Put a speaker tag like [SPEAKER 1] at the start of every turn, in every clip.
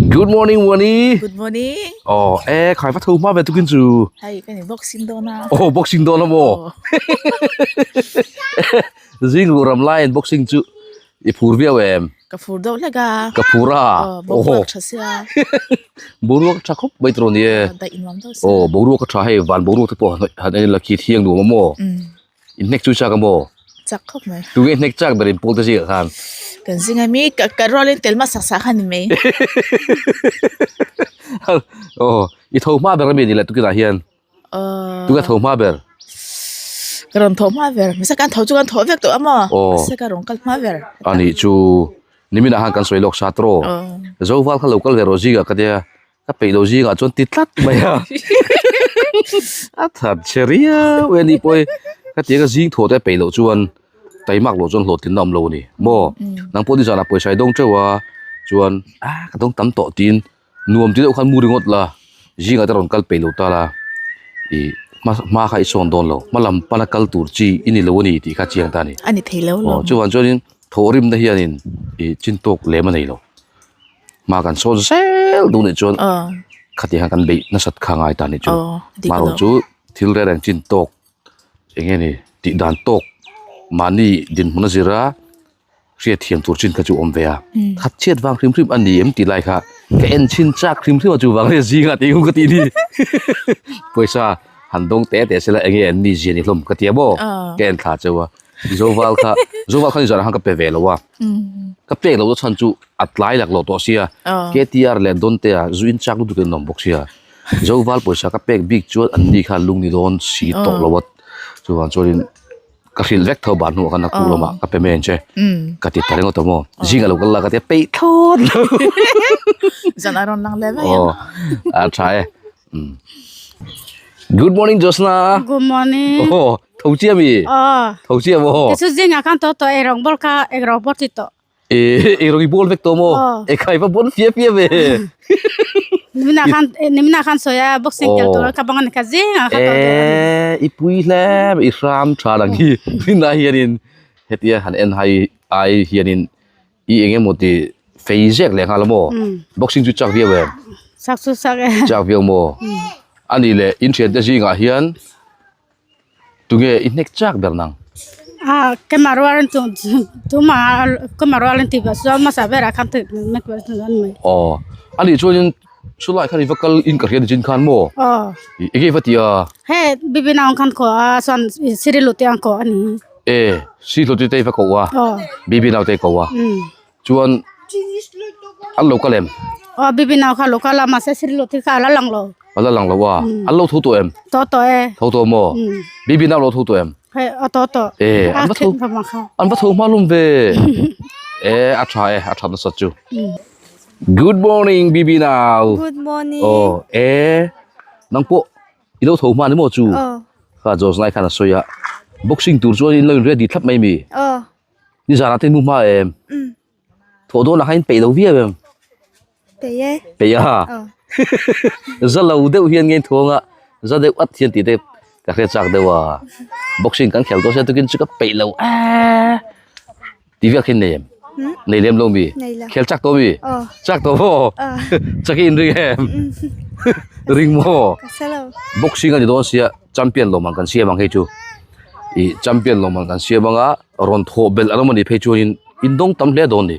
[SPEAKER 1] Good morning Muani.
[SPEAKER 2] Good morning.
[SPEAKER 1] Oh, e khai va tho hma ve tukin chu.
[SPEAKER 2] Hei kan in boxing dawn a.
[SPEAKER 1] Oh, boxing dawn a maw? Zing lu ram laiin boxing chu i phur viau em?
[SPEAKER 2] Ka phur deuh hlek a.
[SPEAKER 1] Ka phur a.
[SPEAKER 2] Oh, boruak tha sia.
[SPEAKER 1] Boruak tha khawp mai tawh ni e.
[SPEAKER 2] Daih nuam deuh sia.
[SPEAKER 1] Oh, boruak a tha hei van boruak te pawh han en ila khi thiang nuam a maw? In hnek chu chak a maw?
[SPEAKER 2] Chak khawp mai.
[SPEAKER 1] Tunge hnek chak ber in pawl te zingah khan?
[SPEAKER 2] Kan zinga mi ka ka rualin tel hmasa sak kha ni mai.
[SPEAKER 1] Aw, i tho hma ber ami ni leh tukinah hian? Tunge tho hma ber?
[SPEAKER 2] Ka rawn tho hma ber. Mahse kan tho chu kan tho vek tawh a maw? Mahse ka rawn kal hma ber.
[SPEAKER 1] Anih chu niminah khan kan sawi lawk sa tawh. Zoval kha lo kal ve rawh zingah ka tia. Ka peih lo zingah chuan ti tlat mai a. A that che riau e ni pawh hi. Ka ti a zing thaw te peih loh chuan taimak loh chuan hlawhtlinna awm lo a ni. Maw nang pawh nizanah pawisa i dawng teuh a chuan a ka dawng tam tawh tiin nuam ti deuh khan mu ringawt la zingah te rawn kal peih lo ta la ih hma hma kha i sawn dawn lo hma lam pana kal tur chi i ni lo a ni tih kha chiang ta a ni.
[SPEAKER 2] A ni thei lo
[SPEAKER 1] lo. Aw chuvang chuanin thawhrimna hianin ih chin tawk lem a nei lo. Hma kan sawn zel duh nih chuan khatiang hian kan beih nasat kha ngai ta nih chu marawh chu thil reng reng chin tawk eng nge ni tih dan tawk mahni dinhmun a zir a hriat thiam tur chin kha chu awm ve a khat chhiat vang hrim hrim a ni em tih lai kha ka en chhin chak hrim hrim a chu vang zinga tih ka tih ni pawisa han dawng te te sela eng nge an ni zia ni hlawm ka ti a maw ka en thla cheu a. Zoval kha Zoval kha nizan ah khan ka pe ve lo a ka pek loh na chhan chu a tlai lak loh tawh sia KTR leh Donte ah zu in chak lutuk in an awm bawk sia Zoval pawisa ka pek bik chuan an ni khan lung ni dawn si tawh lo a chuvang chuanin ka hrilh vek tho ban hnuah khan a kuk lamah ka pe mai ang che ka ti ta ringawt a maw zing a lo kal la ka tia peih thlawt lo
[SPEAKER 2] Zan a rawn lang leh mai ang
[SPEAKER 1] aw a tha e. Good morning Josna.
[SPEAKER 3] Good morning.
[SPEAKER 1] Oh, tho chia mi.
[SPEAKER 3] Oh.
[SPEAKER 1] Tho chia mo.
[SPEAKER 3] Ke chu zinga kan to to e rong bol ka e rong bol ti to.
[SPEAKER 1] E e rong i bol vek to mo.
[SPEAKER 3] Oh.
[SPEAKER 1] E khai va bon fia fia ve.
[SPEAKER 3] Nimina khan nimina khan soya boxing kel to ka bangan ka zinga ka to.
[SPEAKER 1] E i pui hle i ram tha lang hi. Nina hianin hetia han en hai ai hianin I eng emaw ti fei zek leh nghal a maw? Boxing chu chak viau em?
[SPEAKER 3] Chak chu chak e.
[SPEAKER 1] Chak viau maw? A nih leh in thiante zingah hian tunge i hnek chak ber nang?
[SPEAKER 3] A keimah rualin chu tumah keimah rualin tih vah chuan hmasa berah khan tih mek vah chu an mai.
[SPEAKER 1] Aw a nih chuanin chulai khan i va kal in ka hria nichin khan maw?
[SPEAKER 3] Aw.
[SPEAKER 1] Enge i va tih a?
[SPEAKER 3] Hei Bibina ang khan khaw a chuan Sirilu te ang khaw a ni.
[SPEAKER 1] E, si hlawti te va koh a, Bibi nau te koh a. Chuan an lo kal em?
[SPEAKER 3] Aw, Bibi nau kha lo kal a, mahse si hlawti kha a la lang lo.
[SPEAKER 1] A la lang lo a, an lo tho tawh em?
[SPEAKER 3] Tho tawh e.
[SPEAKER 1] Tho tawh maw? Bibi nau lo tho tawh em?
[SPEAKER 3] Hei, a tho tawh.
[SPEAKER 1] E, an va tho, an va tho hma lum ve. E, a tha e, a tha nasa chu. Good morning, Bibi nau.
[SPEAKER 4] Good morning.
[SPEAKER 1] Aw, e, nang pawh I lo tho hma ni maw chu?
[SPEAKER 4] Aw.
[SPEAKER 1] Kha George lai khan a sawi a, boxing tur chuan in lo in ready thlap mai mi?
[SPEAKER 4] Aw.
[SPEAKER 1] Nizanah te in mu hma em?
[SPEAKER 4] Umm.
[SPEAKER 1] Thawh dawnah khan in peih lo viau em?
[SPEAKER 4] Peih e.
[SPEAKER 1] Peih a?
[SPEAKER 4] Aw.
[SPEAKER 1] Za lo deuh hian nge in thuang a, za deuh at hian tih te ka hre chak deuh a. Boxing kan khel dawn sia tukin chu ka peih lo eee. Ti vel khin nei em? Nei lem lo mi?
[SPEAKER 4] Nei lo.
[SPEAKER 1] Khel chak tawh mi?
[SPEAKER 4] Aw.
[SPEAKER 1] Chak tawh maw?
[SPEAKER 4] Aw.
[SPEAKER 1] Chak i inring em? Ring maw?
[SPEAKER 4] Ka sa lo.
[SPEAKER 1] Boxing a ni dawn sia, champion lawm ang kan siam ang hei chu. Ih champion lawm ang kan siam anga rawn thawh belh an awm a nih phei chuanin in dawng tam hle dawn ni.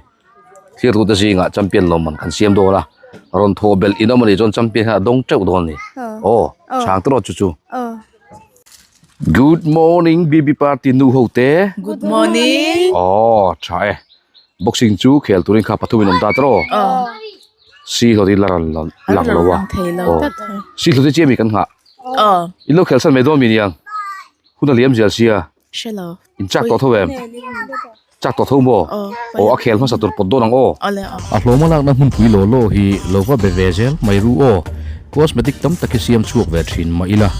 [SPEAKER 1] Thlir tute zingah champion lawm ang kan siam dawn a, rawn thawh belh in awm a nih chuan champion hian a dawng teuh dawn a ni.
[SPEAKER 4] Aw.
[SPEAKER 1] Aw, chhang tawh chu chu.
[SPEAKER 4] Aw.
[SPEAKER 1] Good morning BB party nu ho te.
[SPEAKER 2] Good morning.
[SPEAKER 1] Aw tha e. Boxing chu khel turin kha pathum in awm ta tawh.
[SPEAKER 2] Aw.
[SPEAKER 1] Si hlawt in la ran lang lo a.
[SPEAKER 2] Aw.
[SPEAKER 1] Si hlawt hi chiah mi kan nghah.
[SPEAKER 2] Aw.
[SPEAKER 1] In lo khel san mai dawn mi niang. Hun a liam zel sia.
[SPEAKER 2] Hre lo.
[SPEAKER 1] In chak tawh tho em? Chak tawh tho maw?
[SPEAKER 2] Aw.
[SPEAKER 1] Aw a khel hmasa tur pawt dawn ang aw.
[SPEAKER 2] Awle aw.
[SPEAKER 1] A hlawma lakna hmunpui law law hi lo va be ve zel mai ru aw. Cosmetic tam tak hi siam chhuak ve thin mah ila.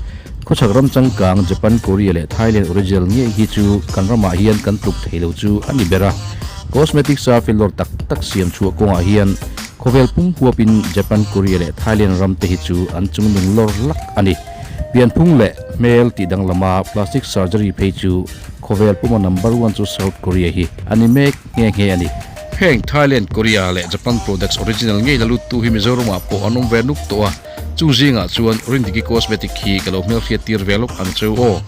[SPEAKER 1] Khawchhak ram changkang Japan, Korea leh Thailand original ngei hi chu kan ramah hian kan tluk thei lo chu a ni ber a. Cosmetic sa filawr tak tak siam chhuah kawngah hian khawvel pum huapin Japan, Korea leh Thailand ram te hi chu an chungnung lawr lak a ni. Pianphung leh hmel tih danglama plastic surgery phei chu khawvel puma number one chu South Korea hi a ni mek nghe nghe a ni. Heng Thailand, Korea leh Japan products original ngei la luttu hi Mizoramah pawh an awm ve nuk tawh a, chung zingah chuan Rindiki Cosmetic hi ka lo hmelhriat tir ve lawk ang cheu aw.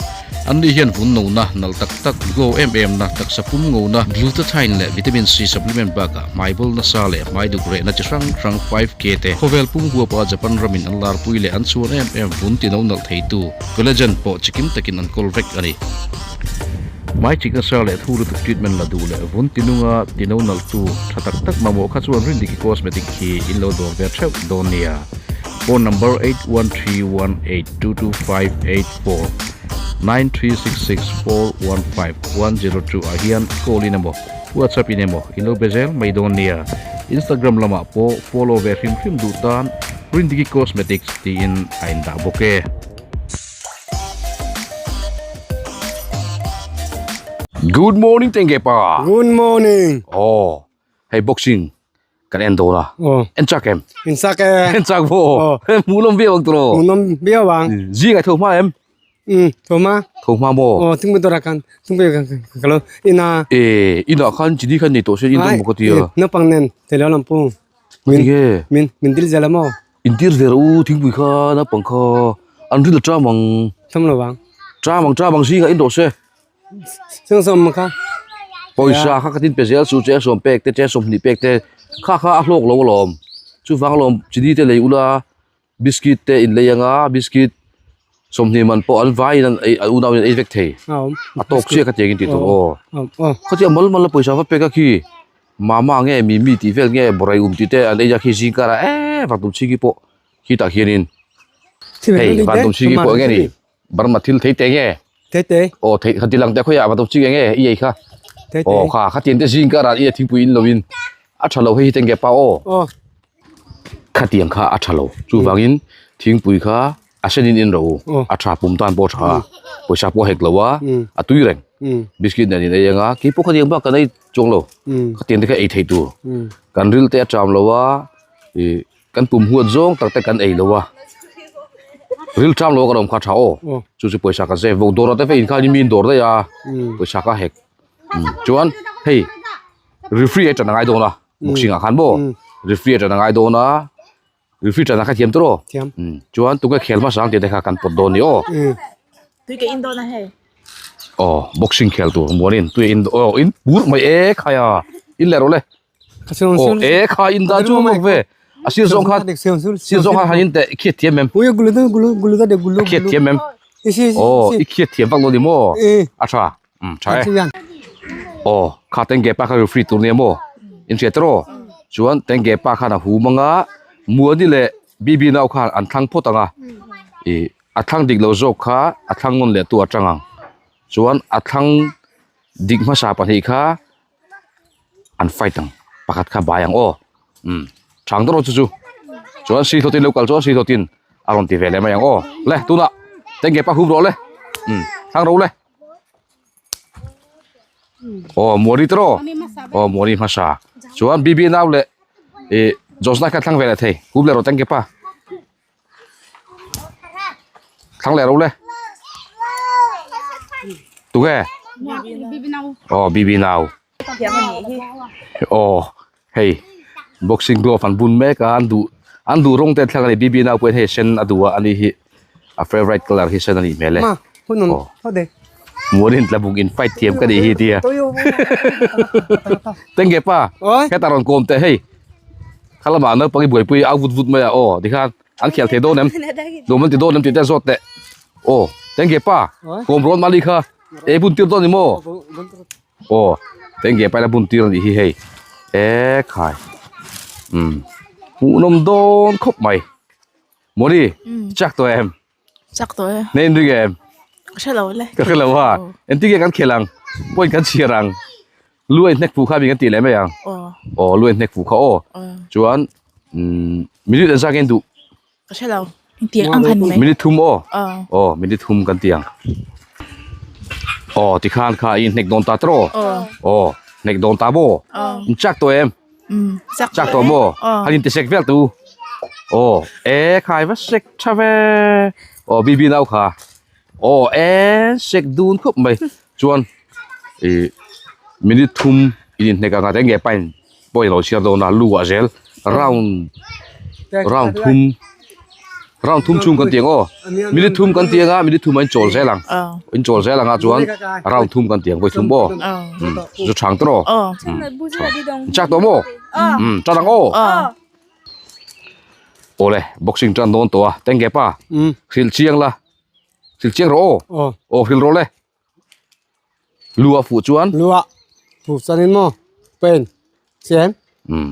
[SPEAKER 1] Anni hian vun nona nalh tak tak, glow em em na, taksa pum ngona, glutathione leh vitamin C supplement bakah hmai bawl nasa leh hmai duk rehna chi hrang hrang 5K te khawvel pum huapa Japan ramin an larpui leh an chhuan em em vun ti no nalh theitu collagen pawh chikim takin an kawl vek a ni. Hmai chik nasa leh thu lutuk treatment la duh leh vun ti nunga ti no nalh tu tha tak tak mamawh kha chuan Rindiki Cosmetic hi in lo dawr ve theuh dawn nia. Phone number 8131822584 9366415102 ah hian call in emaw WhatsApp in emaw in lo be zel mai dawn nia. Instagram lamah pawh follow ve hrim hrim duh tan Rindiki Cosmetics tiin a indah bawk e. Good morning tenge pa.
[SPEAKER 4] Good morning.
[SPEAKER 1] Oh, hei boxing kan en dawn a.
[SPEAKER 4] Oh.
[SPEAKER 1] En chak em?
[SPEAKER 4] En chak e.
[SPEAKER 1] En chak bo.
[SPEAKER 4] Oh.
[SPEAKER 1] Mu lom viau ang tro.
[SPEAKER 4] Mu lom viau ang.
[SPEAKER 1] Zing ai tho hma em?
[SPEAKER 4] Tho hma.
[SPEAKER 1] Tho hma mo.
[SPEAKER 4] Oh, thing bu dora kan. Thing bu kan kalo ina.
[SPEAKER 1] E, ina khan chini khan nei to se in dom ko tia.
[SPEAKER 4] Na pang nen te lo lam pu.
[SPEAKER 1] Min
[SPEAKER 4] min min dil zela mo.
[SPEAKER 1] Intir ve rawh u thingpui kha naupang kha an rin a ṭam ang.
[SPEAKER 4] Ṭam lo vang.
[SPEAKER 1] Ṭam ang ṭam ang zingah in rawh se.
[SPEAKER 4] Sawm kha.
[SPEAKER 1] Pawisa kha ka tin pe zel chu che sawm pek te che sawmhnih pek te kha kha a hlawk lo alawm. Chuvang alawm chini te lei ula biscuit te in lei anga biscuit sawmhnih man pawh an vaiin an ei an unau in an ei vek thei. A tawk chiah ka tiang in tih tur aw. Khatia mal mal a pawisa va pek a khi. Mama nge Mimi tih vel nge Borai um tih te an ei a khi zing karah eee Vantumchhingi pawh khitah khianin hei Vantumchhingi pawh enge ni Burma thil thei te nge aw thei kha tilang te khawiah Vantumchhingi enge i ei kha aw kha khatiang te zing karah i thingpui in lovin a tha lo hei hi tenge pa aw khatiang kha a tha lo chuvangin thingpui kha a sen in in ro a tha pum tan pawh a tha pawisa pawh a hek lo a a tui reng biscuit nen in ei anga keipawh khatiang bak kan ei chuang lo khatiang te kha ei thei tur kan ril te a cham lo a ih kan pum huat zawng tak te kan ei lo a ril cham lo kan awm kha a tha aw chu chu pawisa ka zep vawk dawr ah te pawh inkhan in mi in dawr daih a pawisa kha a hek chuan hei referee a tan a ngai dawn a boxing ah khan maw referee a tan a ngai dawn a. Referee ṭan a kha thiam tawh
[SPEAKER 4] Thiam.
[SPEAKER 1] Chuan tunge khel hmasa ang tih te kha kan pawt dawn ni aw.
[SPEAKER 2] Tui ka in dawn a hei.
[SPEAKER 1] Aw boxing khel tur muanin tui in aw in pur mai e khai a in leh rawh le. Aw e kha in dan chu mawk ve. A sir zawng khan sir zawng khan han in teh khiat thiam em. A khiat thiam em. Aw i khiat thiam vak lo ni maw. A tha. Tha e. Aw kha tengge pa kha referee tur nia maw in hriat tawh rawh chuan tengge pa khan a hum anga Muani leh Bibi nau khan an thlang phawt anga ih a thlang dik lo zawk kha a thlang nawn leh tu a tang ang chuan a thlang dik hmasa pahnih kha an fight ang pakhat kha bai ang aw umm chang dawn chu chu chuan si hlawtin lo kal chuan si hlawtin a rawn ti ve leh mai ang aw le tunah tengge pa hum rawh le umm thlang ro le. Aw Muani te rawh aw Muani hmasa chuan Bibi nau leh ih Josna kha thlang ve leh thei hum leh rawh tengke pa thlang leh ro le tunge aw Bibi nau aw hei boxing glove an bun mek a an duh an duh rawng te an thlak a ni Bibi nau pawhin hei sen a duh a ani hi a favourite colour hi sen a nih hmel e aw muanin tlabung in fight thiam ka nih hi tia tengge pa heta rawn kawm teh hei khalamah naupang i buaipui au vut vut mai a aw tikhan an khel thei dawn em nuam an ti dawn em tih te zawt teh aw tengge pa kawm rawn mali kha e bun tir dawn ni maw. Aw tengge paila bun tir a nih hi hei e khai umm hmuhnawm dawn khawp mai Mawni chak tawh em
[SPEAKER 2] chak tawh e
[SPEAKER 1] hne in ring em
[SPEAKER 2] ka hre lo le
[SPEAKER 1] ka hre lo a engtin nge kan khel ang point kan chhiar ang lu a inhnek fuh kha mi kan tih leh mai ang aw lu a inhnek fuh kha aw chuan umm minute engzat nge in duh
[SPEAKER 2] Ka hre lo. Engtiang ang han mai.
[SPEAKER 1] Minute thum aw. Aw minute thum kan ti ang. Aw tikhan kha i hnek dawn ta tawh. Aw hnek dawn ta maw? In chak tawh em?
[SPEAKER 2] Chak
[SPEAKER 1] Chak tawh maw? Han in ti sek vel tu. Aw e khai va sek tha ve. Aw BB nau kha. Aw e sek dun khawp mai. Chuan i minute thum in inhnek ang a enge pain. pawh ilo chhiar dawn a lu ah zel round round thum round thum chhung kan ti ang aw minute thum kan ti ang a minute thum ah in chawl zel ang in chawl zel ang a chuan round thum kan ti ang vawi thum aw zu chhang tawh rawh chak tawh maw tan ang aw awle boxing tan dawn tawh a tenge pa hrilh chiang la hrilh chiang rawh aw aw hrilh rawh le. Lu a fuh chuan?
[SPEAKER 4] Lu a fuh chuanin maw pen chian.
[SPEAKER 1] Um.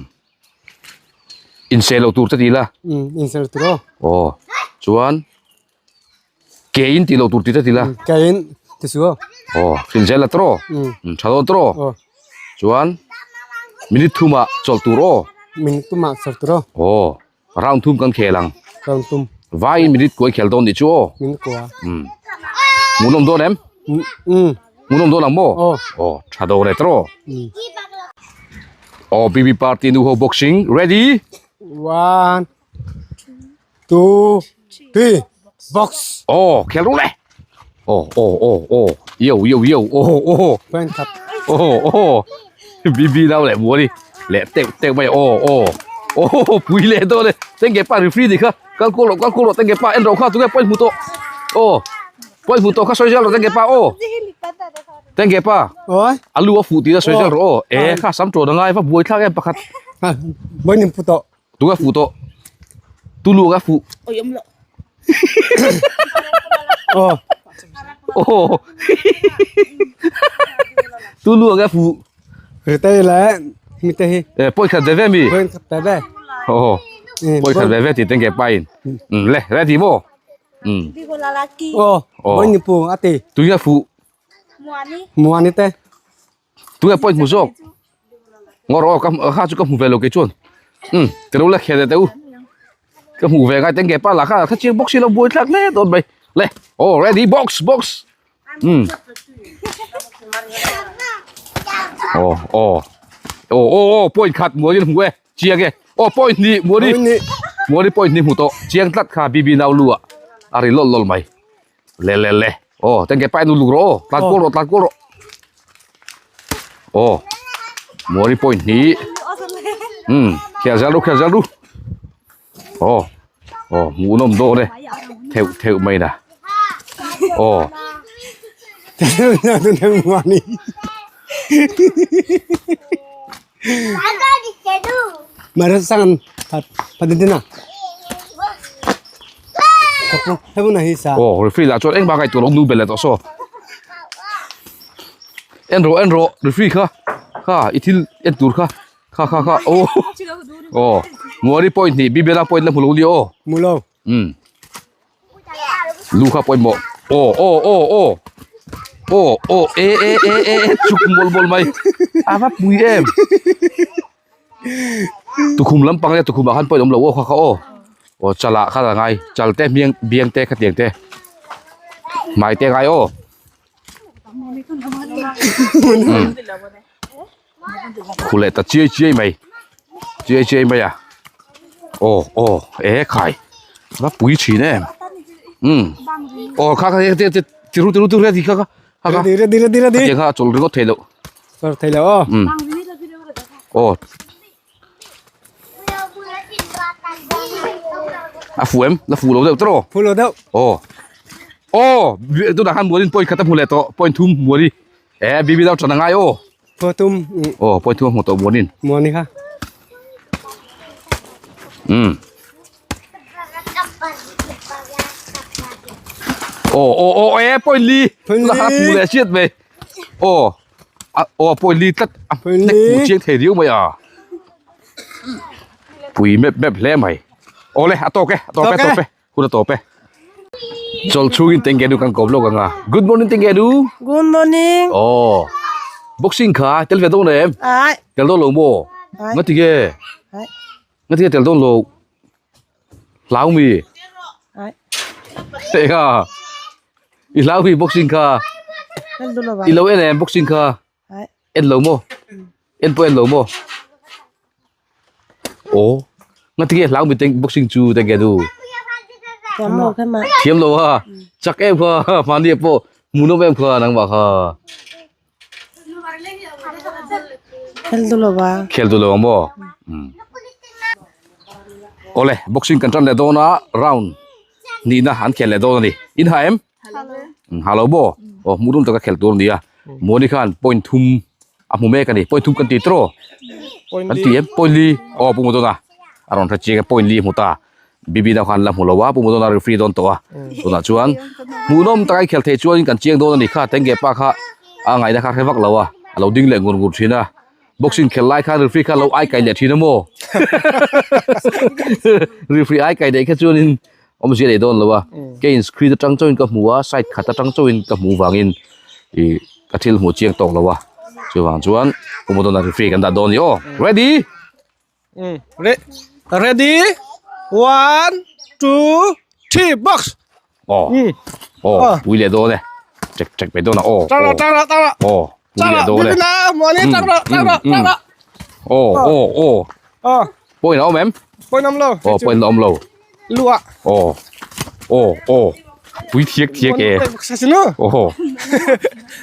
[SPEAKER 1] Inseh lo tur te ti la.
[SPEAKER 4] Um, inseh lo tur aw.
[SPEAKER 1] Aw. Chuan ke in ti lo tur ti te ti la.
[SPEAKER 4] Ke in ti su aw.
[SPEAKER 1] Aw, hrilh zel la tawh. Um, tha dawn tawh.
[SPEAKER 4] Aw.
[SPEAKER 1] Chuan minute thumah chawlh tur aw.
[SPEAKER 4] Minute thumah chawlh tur aw.
[SPEAKER 1] Aw. Round thum kan khel ang.
[SPEAKER 4] Round thum.
[SPEAKER 1] Vai minute kuai khel dawn nih chu aw.
[SPEAKER 4] Minute kua.
[SPEAKER 1] Um. Hmuhnawm dawn em?
[SPEAKER 4] Um.
[SPEAKER 1] Hmuhnawm dawn ang maw?
[SPEAKER 4] Aw.
[SPEAKER 1] Aw, tha dawn e tawh.
[SPEAKER 4] Um.
[SPEAKER 1] Aw, BB party nu ho boxing ready?
[SPEAKER 4] One, two, three, box.
[SPEAKER 1] Aw, khel ru le. Aw, aw, aw, aw. Yo, yo, yo. Aw, aw.
[SPEAKER 4] Point khat.
[SPEAKER 1] Aw, aw. BB nau leh muani leh teuh teuh mai aw, aw. Aw, pui leh dawn e. Tengge pa referee ni kha. Kal kual rawh, kal kual rawh tengge pa en rawh kha tunge point hmu tawh. Aw. Point hmu tawh kha sawi zel rawh tengge pa aw. Tengge pa.
[SPEAKER 4] Oi.
[SPEAKER 1] A lu a fuh tih a sawi zel rawh aw. E kha sam ṭawn a ngai va buai thlak em pakhat.
[SPEAKER 4] Ha, point in pu tawh.
[SPEAKER 1] Tunge fuh tawh. Tu lu ka fuh.
[SPEAKER 2] Oi awm loh.
[SPEAKER 4] Aw.
[SPEAKER 1] Aw. Tu lu ka fuh.
[SPEAKER 4] Ritei leh mi te hi.
[SPEAKER 1] E point khat ve ve mi.
[SPEAKER 4] Point khat ve ve.
[SPEAKER 1] Aw. Point khat ve ve ti tengge pa in. Le ready maw? Um.
[SPEAKER 4] Aw. Point ni pu a ti.
[SPEAKER 1] Tu ka fuh.
[SPEAKER 4] Muani te.
[SPEAKER 1] Tunge point hmu zawk ngaw rawh aw ka kha chu ka hmu ve lo kei chuan um ka lo la khel leh teh u ka hmuh ve ngai teng ke pa lah kha kha chiang box hi lo buai thlak hle dawn mai le aw ready box box um aw aw aw aw aw point khat muanin hmu e chiang e aw point hnih muani muani point hnih hmu tawh chiang tlat kha bb nau lu ah a ri lawlh lawlh mai. Le le le. Oh, tengke pai nu luk ro. Oh, tlan kual ro, tlan kual ro. Oh. Muari point ni. Khel zel ru, khel zel ru. Oh. Oh, mu nom do ne. Theu theu mai na. Oh.
[SPEAKER 4] Theu na tu theu muani. Mara sang pat padina.
[SPEAKER 1] Oh, referee lah chuan engmah ngaihtuah lo nu bel leh tawh saw. En rawh en rawh referee kha kha i thil en tur kha kha kha kha oh oh muari point hnih bibela point la hmu lo nia aw.
[SPEAKER 4] Hmu lo.
[SPEAKER 1] Um lu kha pawimawh aw aw aw aw aw aw e e e e e chuk mawl mawl mai a va pui em tukhum lampang leh tukhum ah khan pawh in awm lo aw kha kha aw aw chalah khan a ngai chal te hmiang biang te khatiang te hmai te a ngai aw Khu leh ta chiai chiai mai chiai chiai mai a aw aw e khai va pui thin em um aw kha kha te te tiru tiru tiru ready kha kha kha
[SPEAKER 4] ready ready ready ready
[SPEAKER 1] kha chul ringawt thei loh
[SPEAKER 4] chul thei loh aw
[SPEAKER 1] um aw a fu em la fu lo deuh tawh
[SPEAKER 4] fu lo deuh
[SPEAKER 1] aw aw tunah khan mualin point khat a hmu leh tawh point thum muali E bibi dau than angai aw.
[SPEAKER 4] Pho tum.
[SPEAKER 1] Aw poi thum hmu tawh muanin.
[SPEAKER 4] Muani kha.
[SPEAKER 1] Aw aw aw e point li.
[SPEAKER 4] Point li.
[SPEAKER 1] La hmu leh chiat mai. Aw. Aw point li tlat.
[SPEAKER 4] Point li.
[SPEAKER 1] Hmu chiang thei riau mai a. Pui mep mep hle mai. Aw le a tawk e a tawp e tawp e. Hun a tawp e. Chawl chhungin tengge nu kan kawm lawk ang a. Good morning tengge nu.
[SPEAKER 5] Good morning.
[SPEAKER 1] Aw. Boxing kha tel ve dawn em?
[SPEAKER 5] Ai.
[SPEAKER 1] Tel dawn lo maw?
[SPEAKER 5] Ai.
[SPEAKER 1] Nga tige?
[SPEAKER 5] Ai.
[SPEAKER 1] Nga tige tel dawn lo? Hlau mi?
[SPEAKER 5] Ai.
[SPEAKER 1] Enga? I hlau mi boxing kha?
[SPEAKER 5] Tel dawn lo ba.
[SPEAKER 1] I lo en em boxing kha?
[SPEAKER 5] Ai.
[SPEAKER 1] En lo maw? En pawh en lo maw? Aw nga tinge hlau mi teng boxing chu teng ke du.
[SPEAKER 5] Thiam lo kha ma.
[SPEAKER 1] Thiam lo a. Chak em kha mahni pawh hmuhnawm em kha nangmah kha.
[SPEAKER 5] Khel duh lo va.
[SPEAKER 1] Khel duh lo ang maw? Umm. Awle, boxing kan tan leh dawn a, round nihna an khel leh dawn a ni. In ha em? Ha lo maw? Aw hmuh dun taka khel tur a ni a. Muani khan point thum a hmu mek a ni. Point thum kan ti tawh. Kan ti em? Point li. Aw Pu Mudona a rawn hre chiang e point li a hmu ta. Bibi deuh khan la hmu lo a, Pu Mudona referee dawn tawh a. Tunah chuan hmuhnawm taka i khel theih chuanin kan chiang dawn a ni kha. Tenge pa kha a ngaihna kha hre vak lo a, a lo ding leh ngur ngur thin a. Boxing khel lai khan referee kha lo ai kai leh thin a maw? Referee ai kai daih kha chuanin awmzia nei dawn lo a. Keiin screen atang chauhin ka hmu a, side khat atang chauhin ka hmuh vangin ih ka thil hmuh chiang tawk lo a. Chuvang chuan Pu Mudona referee kan dah dawn a ni aw. Ready?
[SPEAKER 4] Ready one two three box
[SPEAKER 1] aw aw pui leh dawn e chek chek mai dawn a aw
[SPEAKER 4] tang rawh tang rawh tang rawh
[SPEAKER 1] aw pui leh dawn e
[SPEAKER 4] muani tang rawh tang rawh tang rawh
[SPEAKER 1] aw aw aw
[SPEAKER 4] aw
[SPEAKER 1] point a awm em
[SPEAKER 4] point awm lo
[SPEAKER 1] aw point a awm lo
[SPEAKER 4] lua
[SPEAKER 1] aw aw aw pui thiak thiak e aw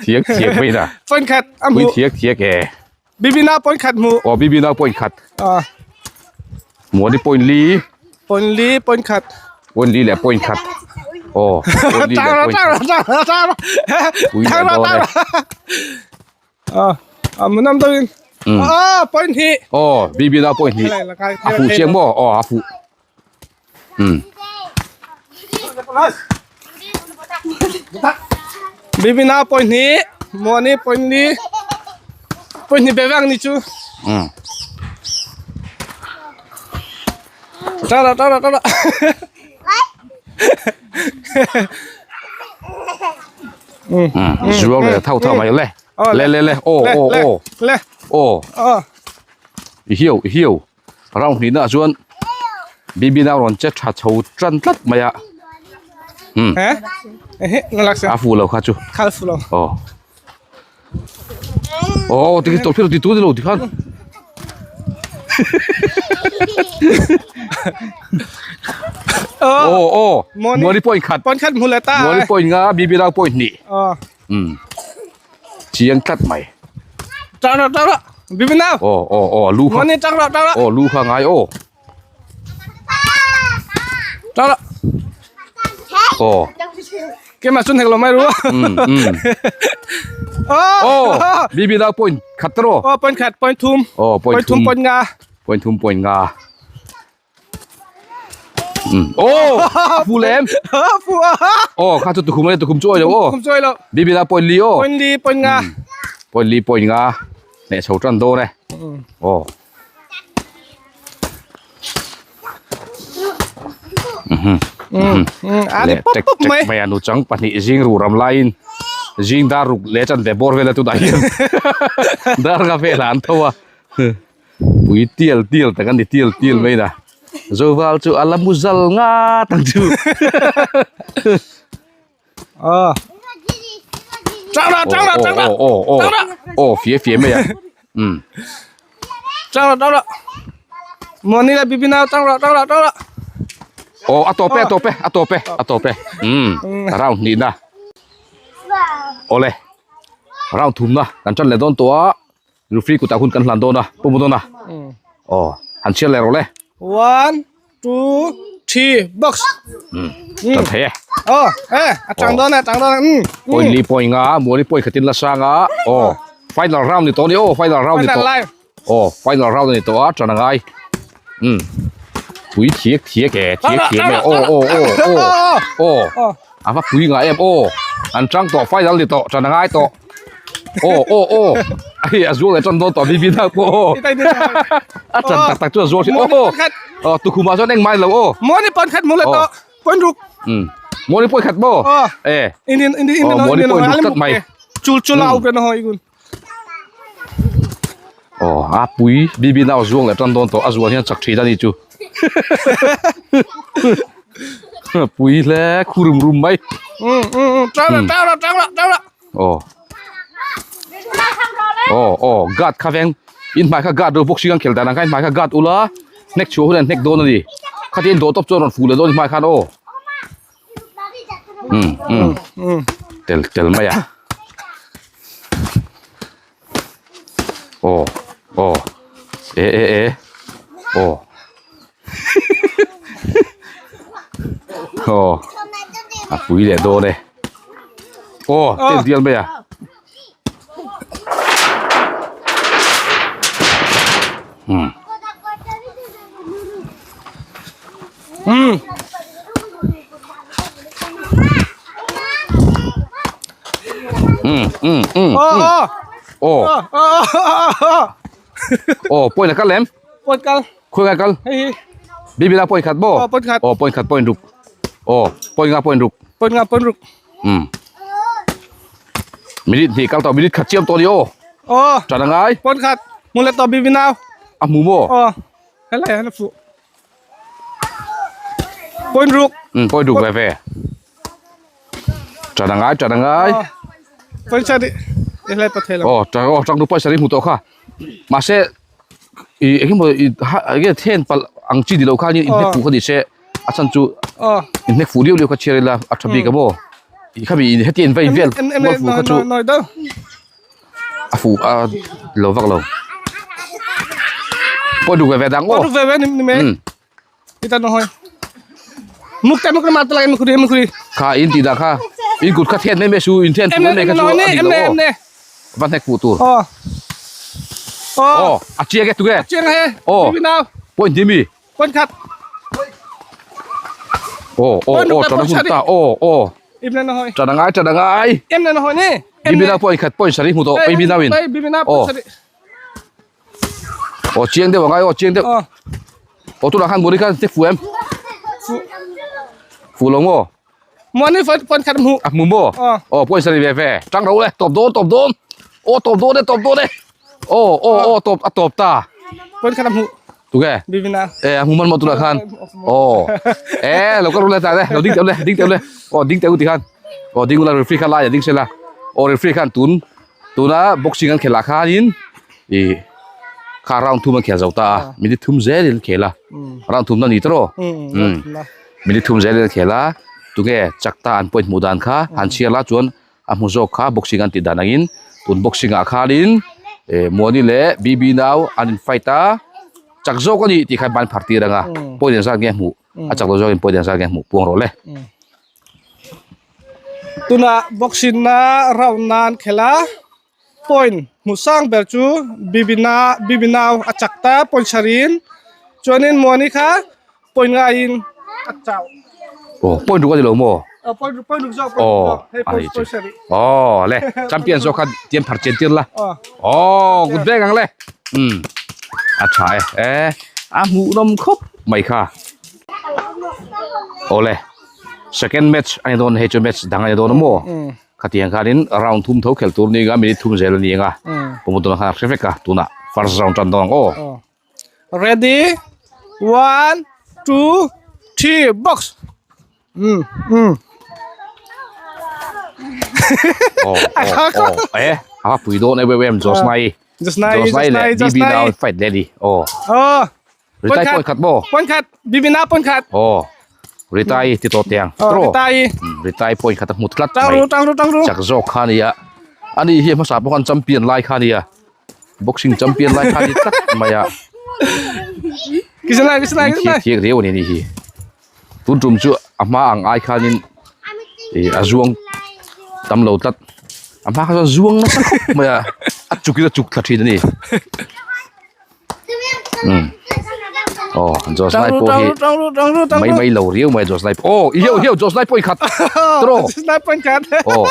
[SPEAKER 1] thiak thiak mai na
[SPEAKER 4] point khat
[SPEAKER 1] pui thiak thiak e
[SPEAKER 4] Bibina point khat hmu.
[SPEAKER 1] Aw Bibina point khat.
[SPEAKER 4] Ah.
[SPEAKER 1] Muani point li.
[SPEAKER 4] Point li point khat.
[SPEAKER 1] Point li leh point khat. Aw point li leh point khat. Pui leh dawn e.
[SPEAKER 4] Ah, ah munam dawin. Ah, point hi.
[SPEAKER 1] Aw Bibina point hi. A fuh chiang maw? Aw a fuh. Um.
[SPEAKER 4] Bibina point hi Muani point li point hi bevang ni chu.
[SPEAKER 1] Um.
[SPEAKER 4] Tara tara tara.
[SPEAKER 1] Um. Zuang le thau thau mai le. Le le le. O o o.
[SPEAKER 4] Le.
[SPEAKER 1] O. I hiu i hiu. Round hnihna ah chuan Bibi nau rawn che tha chho tan tlat mai a umm a fuh lo kha chu aw aw ti tawlh phir ti tu ni lo ti khan aw aw muani pawh inkhat muani pawh in nga Bibi nau pawh in hnih umm. Chiang tlat mai.
[SPEAKER 4] Tang rawh tang rawh. Bibi nau.
[SPEAKER 1] Aw aw aw lu kha.
[SPEAKER 4] Moni tang rawh tang rawh.
[SPEAKER 1] Aw lu kha ngai aw.
[SPEAKER 4] Tang rawh.
[SPEAKER 1] Aw.
[SPEAKER 4] Ke ma chun hek lo mai ru.
[SPEAKER 1] Um um.
[SPEAKER 4] Aw.
[SPEAKER 1] Bibi nau point khat ro.
[SPEAKER 4] Aw point khat point thum.
[SPEAKER 1] Aw point
[SPEAKER 4] thum point nga.
[SPEAKER 1] Point thum point nga. Oh, fu lem.
[SPEAKER 4] Fu.
[SPEAKER 1] Oh, kha chu tukhum le tukhum chuai lo oh.
[SPEAKER 4] Tukhum chuai lo.
[SPEAKER 1] Bibi la point li oh.
[SPEAKER 4] Point li point nga.
[SPEAKER 1] Point li point nga. Ne chho tan do ne. Oh. Mhm.
[SPEAKER 4] Ani pop pop mai.
[SPEAKER 1] Mai anu chang pahnih zing ru ram lain. Zing dar ruk le chan ve bor vela tu dai. Dar nga ve lan thawa. Pui tial tial tak a ni tial tial mai na Zoval chu a la mu zal ngat ang chu aw aw aw aw fia fia mai a um aw a tawp e a tawp e a tawp e a tawp e um round hnihna awle round thumna kan tan leh dawn tawh a. Referee kutah hun kan hlan dawn a, pu mu dawn a. Aw, han chhiar leh rawh le.
[SPEAKER 4] One, two, three, box.
[SPEAKER 1] Tan thei e.
[SPEAKER 4] Aw, e, a tang dawn e, a tang dawn e.
[SPEAKER 1] Point li point nga, muani point khatin la sang a. Aw, final round ni tawh ni aw, final round ni tawh. Aw, final round ni tawh a, tan a ngai. Um. Pui thiak thiak e, thiak thiak mai. Aw, aw, aw, aw. Aw. A va pui ngah em aw an tang tawh final ni tawh tan a ngai tawh aw aw aw hei a zual leh tan dawn tawh bibi nak pawh aw a tan tak tak chu a zual thin aw aw tukhumah chuan engmah lo aw
[SPEAKER 4] mawni pawn khat mu leh tawh pawn ruk
[SPEAKER 1] mawni pawn khat maw e mawni pawn ruk tlat mai
[SPEAKER 4] chul chul a up na hoi gun
[SPEAKER 1] aw a pui bibi nau zuang leh tan dawn tawh a zual hian chak thin a ni chu pui hle khu rum rum mai aw aw aw guard kha veng in hmai kha guard ru boxing an khel dan ang kha in hmai kha guard ula hnek chhuah hun an hnek dawn a ni khatin dawh tawp chuan rawn fuh leh dawn in hmai khan aw. Um um tel tel mai a aw Aw e e e aw aw a pui leh dawn e aw tel dial mai a. Hmm.
[SPEAKER 4] Hmm.
[SPEAKER 1] Hmm, hmm, hmm.
[SPEAKER 4] Oh, oh.
[SPEAKER 1] Oh.
[SPEAKER 4] Oh, oh, oh, oh.
[SPEAKER 1] Oh, point là cắt lem.
[SPEAKER 4] Point kal.
[SPEAKER 1] Khoi ngai kal.
[SPEAKER 4] Hei.
[SPEAKER 1] Bibi la point khat bo.
[SPEAKER 4] Oh, point khat.
[SPEAKER 1] Oh, point khat point ruk. Oh, point nga point ruk.
[SPEAKER 4] Point nga point ruk.
[SPEAKER 1] Um. Minute hnih kal tawh minute khat chiam tawh a ni aw.
[SPEAKER 4] Aw.
[SPEAKER 1] Tan a ngai.
[SPEAKER 4] Pawn khat hmu leh tawh bibi nau.
[SPEAKER 1] A hmu maw?
[SPEAKER 4] Aw. Helai hian a fuh. Pawn ruk.
[SPEAKER 1] Um pawn ruk ve ve. Tan a ngai tan a ngai.
[SPEAKER 4] Aw. Pawn khat i helai pa thei lo.
[SPEAKER 1] Aw tan aw tang nu pawisa ri hmu tawh kha. Mahse i engemaw i ha enge then palh ang chi ni lo khan in hnek fuh kha ni se a chhan chu in hnek fuh liau liau kha chhiar ila a tha bik a maw i khami in heti in va in vel mual fuh kha chu a fuh a lo vak lo pawh duk ve ve dang aw kha in tih dah kha in kut kha then mai mai su in then fuh mai mai kha chu a dik lo aw va hnek fuh tur aw a chiang e tunge aw point ni mi aw aw aw tana hun ta aw aw tana ngai tana ngai bibina point khat point sarih hmu tawh bibina win aw Aw chiang deuh angai aw chiang deuh. Aw tunah khan Moni khan hnek fu em? Fu lo maw?
[SPEAKER 4] Moni phone khat hmu.
[SPEAKER 1] A hmu maw? Aw pawisa ni ve ve. Tang ro le tawp dawn tawp dawn. Aw tawp dawn e tawp dawn e. Aw aw aw tawp a tawp ta.
[SPEAKER 4] Phone khat a hmu.
[SPEAKER 1] Tuge?
[SPEAKER 4] Bibina.
[SPEAKER 1] E a hmu man maw tunah khan. Aw. E lo ka ru le ta le lo ding teuh le ding teuh le. Aw ding teuh ti khan. Aw ding ula referee kha lai a ding sela. Aw referee khan tun Tuna boxing an khelh ah khanin ih kha round thum an khel zo ta a minute thum zelin an khel a round thum na ni tawh umm minute thum zelin an khel a tunge chak ta an point hmuh dan kha han chhiar la chuan a hmu zawk kha boxing an tih dan angin tun boxing ah khanin eh Muani leh B B nau an in fight a chak zawk a ni tih kha ban phar tir ang a point engzat nge a hmuh a chak lo zawkin point engzat nge a hmuh puang rawh le.
[SPEAKER 4] Tunah boxing na round nan khelh a point hmuh sang ber chu bibina bibinau a chak ta point sarih in chuanin muani kha point ngaiin a chauh.
[SPEAKER 1] Aw point ruk a ni lo maw?
[SPEAKER 4] Aw point ruk point ruk zawk point ruk zawk hei point point sarih.
[SPEAKER 1] Aw le champion zawk kha tiam phar chen tir la. Aw kut beng ang le. Um a tha e e a hmuhnawm khawp mai kha. Aw le. Second match a ni dawn hei chu match dang a ni dawn a maw khatiang khanin round thum tho khelh tur ni anga minute thum zel a ni anga pawmawh tunah khan a hre vek a tunah first round tan dawn ang aw.
[SPEAKER 4] Ready one two three box um um
[SPEAKER 1] aw aw aw e a pui dawn em em Josnai
[SPEAKER 4] Josnai
[SPEAKER 1] Josnai leh BB nau fight leh a ni aw
[SPEAKER 4] aw
[SPEAKER 1] Ritai point khat maw?
[SPEAKER 4] Point khat, Bibina point khat.
[SPEAKER 1] Aw, Ritai ti tawh teh ang.
[SPEAKER 4] Aw, Ritai.
[SPEAKER 1] Ritai point khat a hmu tlat mai.
[SPEAKER 4] Tang ru, tang ru, tang ru.
[SPEAKER 1] Chak zawk kha nia. Ani hi hmasa pawh khan champion lai kha nia. Boxing champion lai kha ni tlat mai a.
[SPEAKER 4] Kisanai, kisanai, kisanai.
[SPEAKER 1] Thiak riau ani ni hi. Tun tum chu a hma ang ai khanin ih a zuang tam lo tlat. A hma kha chuan zuang nasa khawp mai a. A chukin a chuk thla thin a ni. Aw Josnai pawh hi mai mai lo riau mai Josnai pawh aw i hiau hiau Josnai pawh i khat tawh
[SPEAKER 4] Josnai pawh i khat
[SPEAKER 1] aw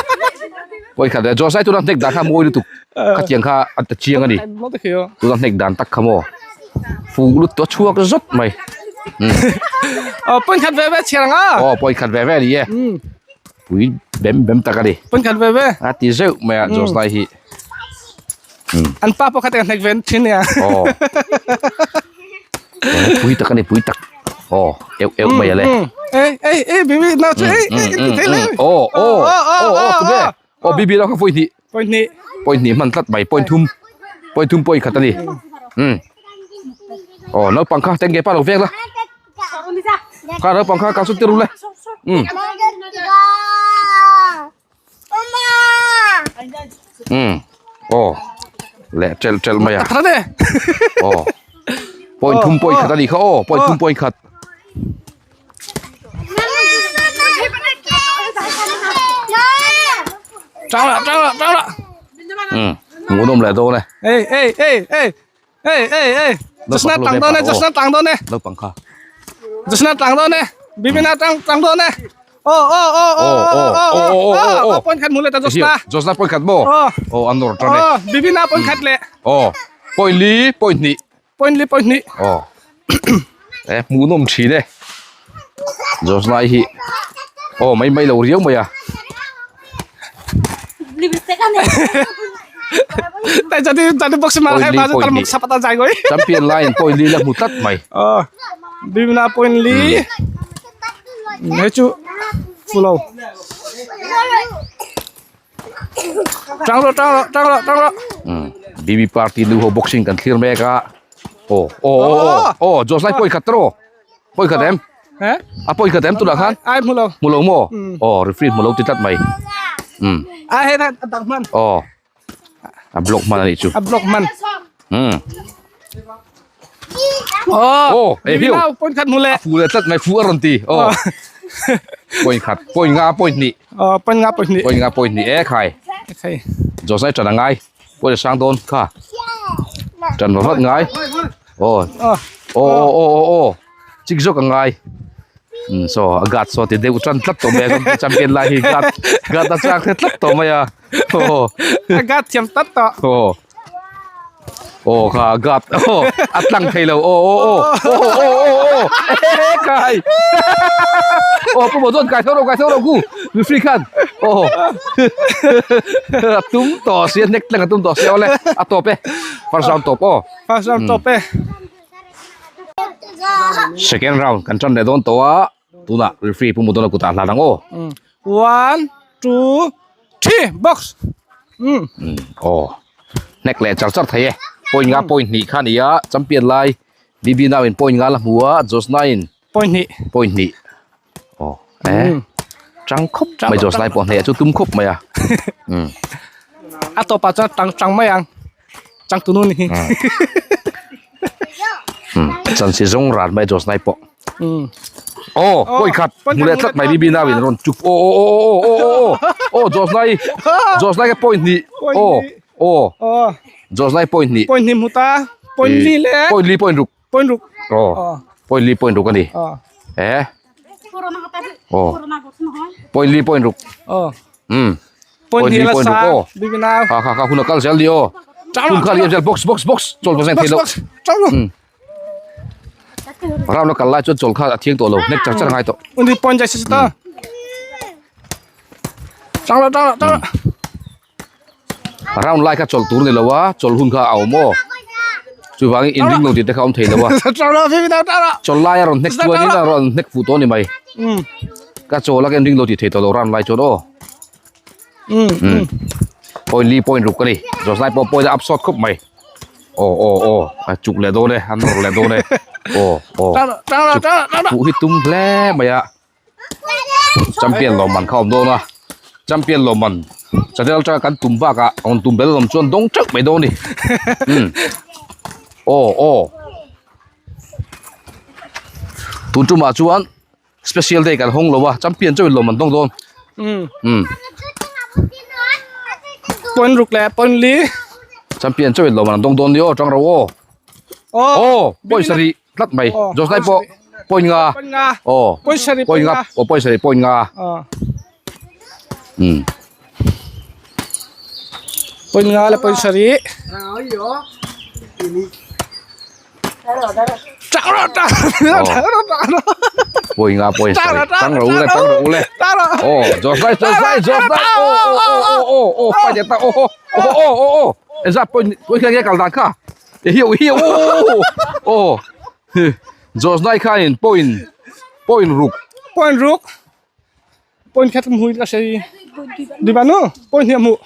[SPEAKER 1] pawh i khat Josnai tuna hnek dan kha mawi lutuk khatiang kha a ta chiang a ni tuna hnek dan tak kha maw fuh lutuk a chhuak zawt mai
[SPEAKER 4] aw pawh i khat ve ve chhiar ang a
[SPEAKER 1] aw pawh i khat ve ve a ni e pui bem bem tak a ni
[SPEAKER 4] pawh i khat ve ve
[SPEAKER 1] a ti zeuh mai a Josnai hi.
[SPEAKER 4] An pa pawh kha te hnek ven thin nia.
[SPEAKER 1] Aw. Pui tak ani pui tak. Aw, eu eu mai ale.
[SPEAKER 4] Ei ei ei bibi na chu ei ei thei le.
[SPEAKER 1] Aw aw aw aw tu ge. Aw bibi lo kha point hnih.
[SPEAKER 4] Point hnih.
[SPEAKER 1] Point hnih hman tlat mai point thum. Point thum point khat ani. Um. Aw naupang kha tenge pa lo vek la. Kha naupang kha kal sawn tir ru le. Um. Um. Aw. Leh ṭelh ṭelh mai a.
[SPEAKER 4] Ka than e.
[SPEAKER 1] Aw. Point thum point khat a nih kha aw. Point thum point khat.
[SPEAKER 4] Tang la tang la tang la.
[SPEAKER 1] Um. Hmuhnawm leh dawn e.
[SPEAKER 4] Ei ei ei ei. Ei ei ei. Jasna tang dawn e Jasna tang dawn e.
[SPEAKER 1] Naupang kha.
[SPEAKER 4] Jasna tang dawn e. Bibina tang tang dawn e. Oh oh oh oh oh oh oh oh point khat mu le ta Josna.
[SPEAKER 1] Josna point khat mo. Oh an nawr tan e.
[SPEAKER 4] Oh Bibina point khat le.
[SPEAKER 1] Oh point li point hnih.
[SPEAKER 4] Point li point hnih.
[SPEAKER 1] Oh. Eh hmuhnawm thin e. Josna hi oh mai mai lo riau mai a.
[SPEAKER 4] Tai jadi jadi box mar hai ba tal muk sapata jai goi.
[SPEAKER 1] Champion line point li la hmu tlat mai.
[SPEAKER 4] Oh. Bibina point li. Hei chu fulo. Tang rawh tang rawh tang rawh tang rawh.
[SPEAKER 1] Um BB party nu ho boxing kan thlir mek a. Aw aw aw aw aw Josh lai pawi khat tawh pawi khat em? A pawi khat em tunah khan?
[SPEAKER 4] Ai hmu lo.
[SPEAKER 1] Hmu lo maw? Aw referee hmu lo ti tlat mai. Um.
[SPEAKER 4] Ai hei a dang hman.
[SPEAKER 1] Aw A block hman a nih chu.
[SPEAKER 4] A block hman.
[SPEAKER 1] Um.
[SPEAKER 4] Oh,
[SPEAKER 1] oh, eh hiu.
[SPEAKER 4] Point khat mu le.
[SPEAKER 1] A fu le tlat mai fu a rawn ti. Oh. Point khat, point nga point hnih.
[SPEAKER 4] Oh, point nga point hnih.
[SPEAKER 1] Point nga point hnih e khai.
[SPEAKER 4] Khai.
[SPEAKER 1] Josai tran angai. Point sang dawn kha. Tran vat ngai. Oh.
[SPEAKER 4] Oh.
[SPEAKER 1] Oh oh oh oh oh. Chik zawk a ngai. Um so a guard saw ti deuh tran tlat tawh mai a champion lai hi guard guard a chang hre tlat tawh mai a. Aw.
[SPEAKER 4] A guard thiam tlat tawh.
[SPEAKER 1] Aw. Aw kha a guard aw a tlang thei lo aw aw aw aw aw aw aw e kai. Aw pu Mawdawn kai tho rawh kai tho rawh ku referee khan aw a tum tawh si a hnek tlang a tum tawh si awle a tawp e first round tawp aw.
[SPEAKER 4] First round tawp e.
[SPEAKER 1] Second round kan tan leh dawn tawh a tunah referee pu Mawdawna kutah hlan ang aw.
[SPEAKER 4] One two three box.
[SPEAKER 1] Um aw hnek leh char char thei e point nga point hnih kha a ni a champion lai BB nau in point nga la hmu a Josna in
[SPEAKER 4] point hnih
[SPEAKER 1] point hnih aw eh tang khawp mai Josna pawh hneh chu tum khawp mai a um
[SPEAKER 4] a tawpah chuan tang tang mai ang. Changtunu ni hi.
[SPEAKER 1] Hmm. Chan si zong ran mai jos nai pawh.
[SPEAKER 4] Hmm.
[SPEAKER 1] Oh, poi khat mu le tlat mai bibi na win ron chup. Oh oh oh oh oh oh oh. Oh, jos nai. Jos nai ka point ni. Oh. Oh.
[SPEAKER 4] Oh.
[SPEAKER 1] Jos nai point ni.
[SPEAKER 4] Point ni muta. Point li le.
[SPEAKER 1] Point li point ruk.
[SPEAKER 4] Point ruk.
[SPEAKER 1] Oh. Point li point ruk ani.
[SPEAKER 4] Oh.
[SPEAKER 1] Eh. Oh. Point li point ruk.
[SPEAKER 4] Oh.
[SPEAKER 1] Um.
[SPEAKER 4] Point
[SPEAKER 1] Point
[SPEAKER 4] li
[SPEAKER 1] li
[SPEAKER 4] la
[SPEAKER 1] point ruk
[SPEAKER 4] sa.
[SPEAKER 1] aw.
[SPEAKER 4] Bibi na.
[SPEAKER 1] Kha kha kha hun a kal zel ni aw. Hun kha liam zel box box box chawl pawh zeng thei lo.
[SPEAKER 4] Chawl lo.
[SPEAKER 1] Um. Round a kal lai chuan chawl kha a thiang tawh lo. Nek char char ngai tawh.
[SPEAKER 4] Undi point jai si ta. Chang lo chang lo chang lo.
[SPEAKER 1] Round lai kha chawl tur ni lo a chawl hun kha a awm aw. Chuvangin in ring lo tih te kha a awm thei lo a.
[SPEAKER 4] Chang lo bibi na chang lo.
[SPEAKER 1] Chawl lai a rawn hnek chuanin a rawn hnek fuh tawh a ni mai.
[SPEAKER 4] Um.
[SPEAKER 1] Ka chawl a ka in ring lo tih thei tawh lo round lai chuan aw.
[SPEAKER 4] Um.
[SPEAKER 1] Point li point ruk a ni. Zawh lai pawh point a up sawt khawp mai. Aw aw aw a chuk leh dawn e a nawr leh dawn e. Aw aw
[SPEAKER 4] Chang lo chang lo chang lo.
[SPEAKER 1] Fuh hi tum hle mai a. Champion lawmman kha a awm dawn a. Champion lawmman channel atanga kan tum bakah a rawn tum bel lawm chuan dawng teuh mai dawn a ni. Um aw aw tun tumah chuan Special day kan hawng lo a, champion chauhin lawm an dawng dawn.
[SPEAKER 4] Um.
[SPEAKER 1] Um.
[SPEAKER 4] Point ruk leh point li.
[SPEAKER 1] Champion chauhin lawm an dawng dawn ni aw, tang ro aw.
[SPEAKER 4] Oh.
[SPEAKER 1] Oh, point sarih tlat mai. Jos lai pawh point nga.
[SPEAKER 4] Point nga.
[SPEAKER 1] Oh.
[SPEAKER 4] Point sarih
[SPEAKER 1] point nga. Oh, point sarih point nga.
[SPEAKER 4] Oh.
[SPEAKER 1] Um.
[SPEAKER 4] Point nga leh point sarih.
[SPEAKER 1] Pawih nga pawih sarih tang ro le tang ro le aw zawh zai zawh zai zawh zai aw aw aw aw aw aw fight leh ta aw aw aw aw aw engzat pawih pawih kha nge kal dan kha e hiu hiu aw aw zawh zai khanin pawhin pawhin ruk
[SPEAKER 4] pawhin ruk pawhin khat hmu in ka hre dibanu pawhin hnih a hmuh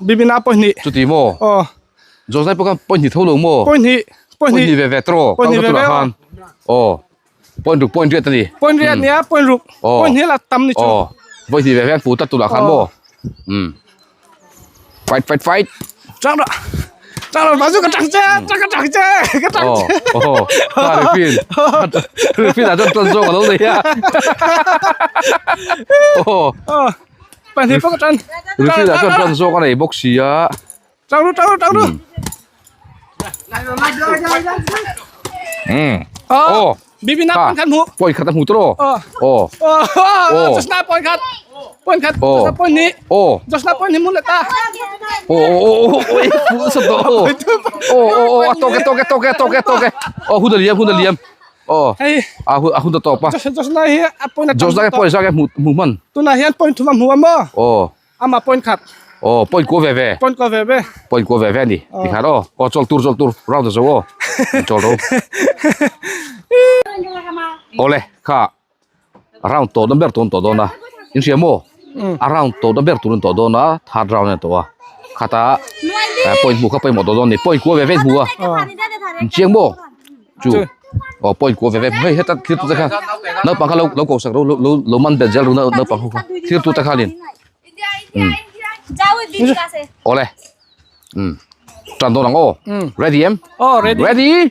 [SPEAKER 4] bibina pawhin hnih
[SPEAKER 1] chuti maw
[SPEAKER 4] aw
[SPEAKER 1] zawh zai pawh khan pawhin hnih tho lo maw
[SPEAKER 4] pawhin hnih pawhin
[SPEAKER 1] hnih ve ve tawh
[SPEAKER 4] pawhin hnih ve ve
[SPEAKER 1] khan aw pawhin ruk pawhin riat a ni
[SPEAKER 4] pawhin riat nia pawhin ruk
[SPEAKER 1] aw
[SPEAKER 4] pawhin hnih la tam ni chu
[SPEAKER 1] aw vawi hnih ve ve an fu tlat tunah khan maw um fight fight fight
[SPEAKER 4] chang rawh. Tang ro chu ka tang che ka tang che ka tang che.
[SPEAKER 1] Oh oh Rifin Rifin a chuan tan zawk a lo nei a. Oh
[SPEAKER 4] oh pahnih pawh ka tan.
[SPEAKER 1] Rifin a chuan tan zawk a nei bawk si a.
[SPEAKER 4] Tang ru tang ru tang ru.
[SPEAKER 1] Um oh
[SPEAKER 4] Bibina point khat hmu.
[SPEAKER 1] Point khat a hmu tawh aw. Oh.
[SPEAKER 4] Oh. Josna point khat. Point khat. Josna point ni.
[SPEAKER 1] Oh.
[SPEAKER 4] Josna point ni mu le ta.
[SPEAKER 1] Oh oh oh oh. Fu sa to. Oh oh oh a toke toke toke toke toke. Oh hun a liam hun a liam. Oh.
[SPEAKER 4] Hei.
[SPEAKER 1] A hun a hun ta tawp a.
[SPEAKER 4] Josna hi a point a.
[SPEAKER 1] Josna ke point za ke hmu hmu hman.
[SPEAKER 4] Tunah hian point thum a hmu a maw?
[SPEAKER 1] Oh.
[SPEAKER 4] Ama point khat.
[SPEAKER 1] Oh point kuo ve ve.
[SPEAKER 4] Point kuo ve ve.
[SPEAKER 1] Point kuo ve ve ni. Ti khat aw. Aw chawl tur chawl tur round a zo aw. Chawl ro. Awle kha round tawh na ber tur an tawh dawn a. In hria maw? A round tawh na ber tur an tawh dawn a third round a ni tawh a. Khata point hmuh kha pawimawh tawh dawn a ni. Point kuo ve ve hmu a. In chiang maw? Chu aw point kuo ve ve hei heta thlir tute kha naupang kha lo lo ko sak ro lo lo man bet zel ru naupang ho kha thlir tute khanin um awle um tan dawn ang aw ready em
[SPEAKER 4] aw ready
[SPEAKER 1] ready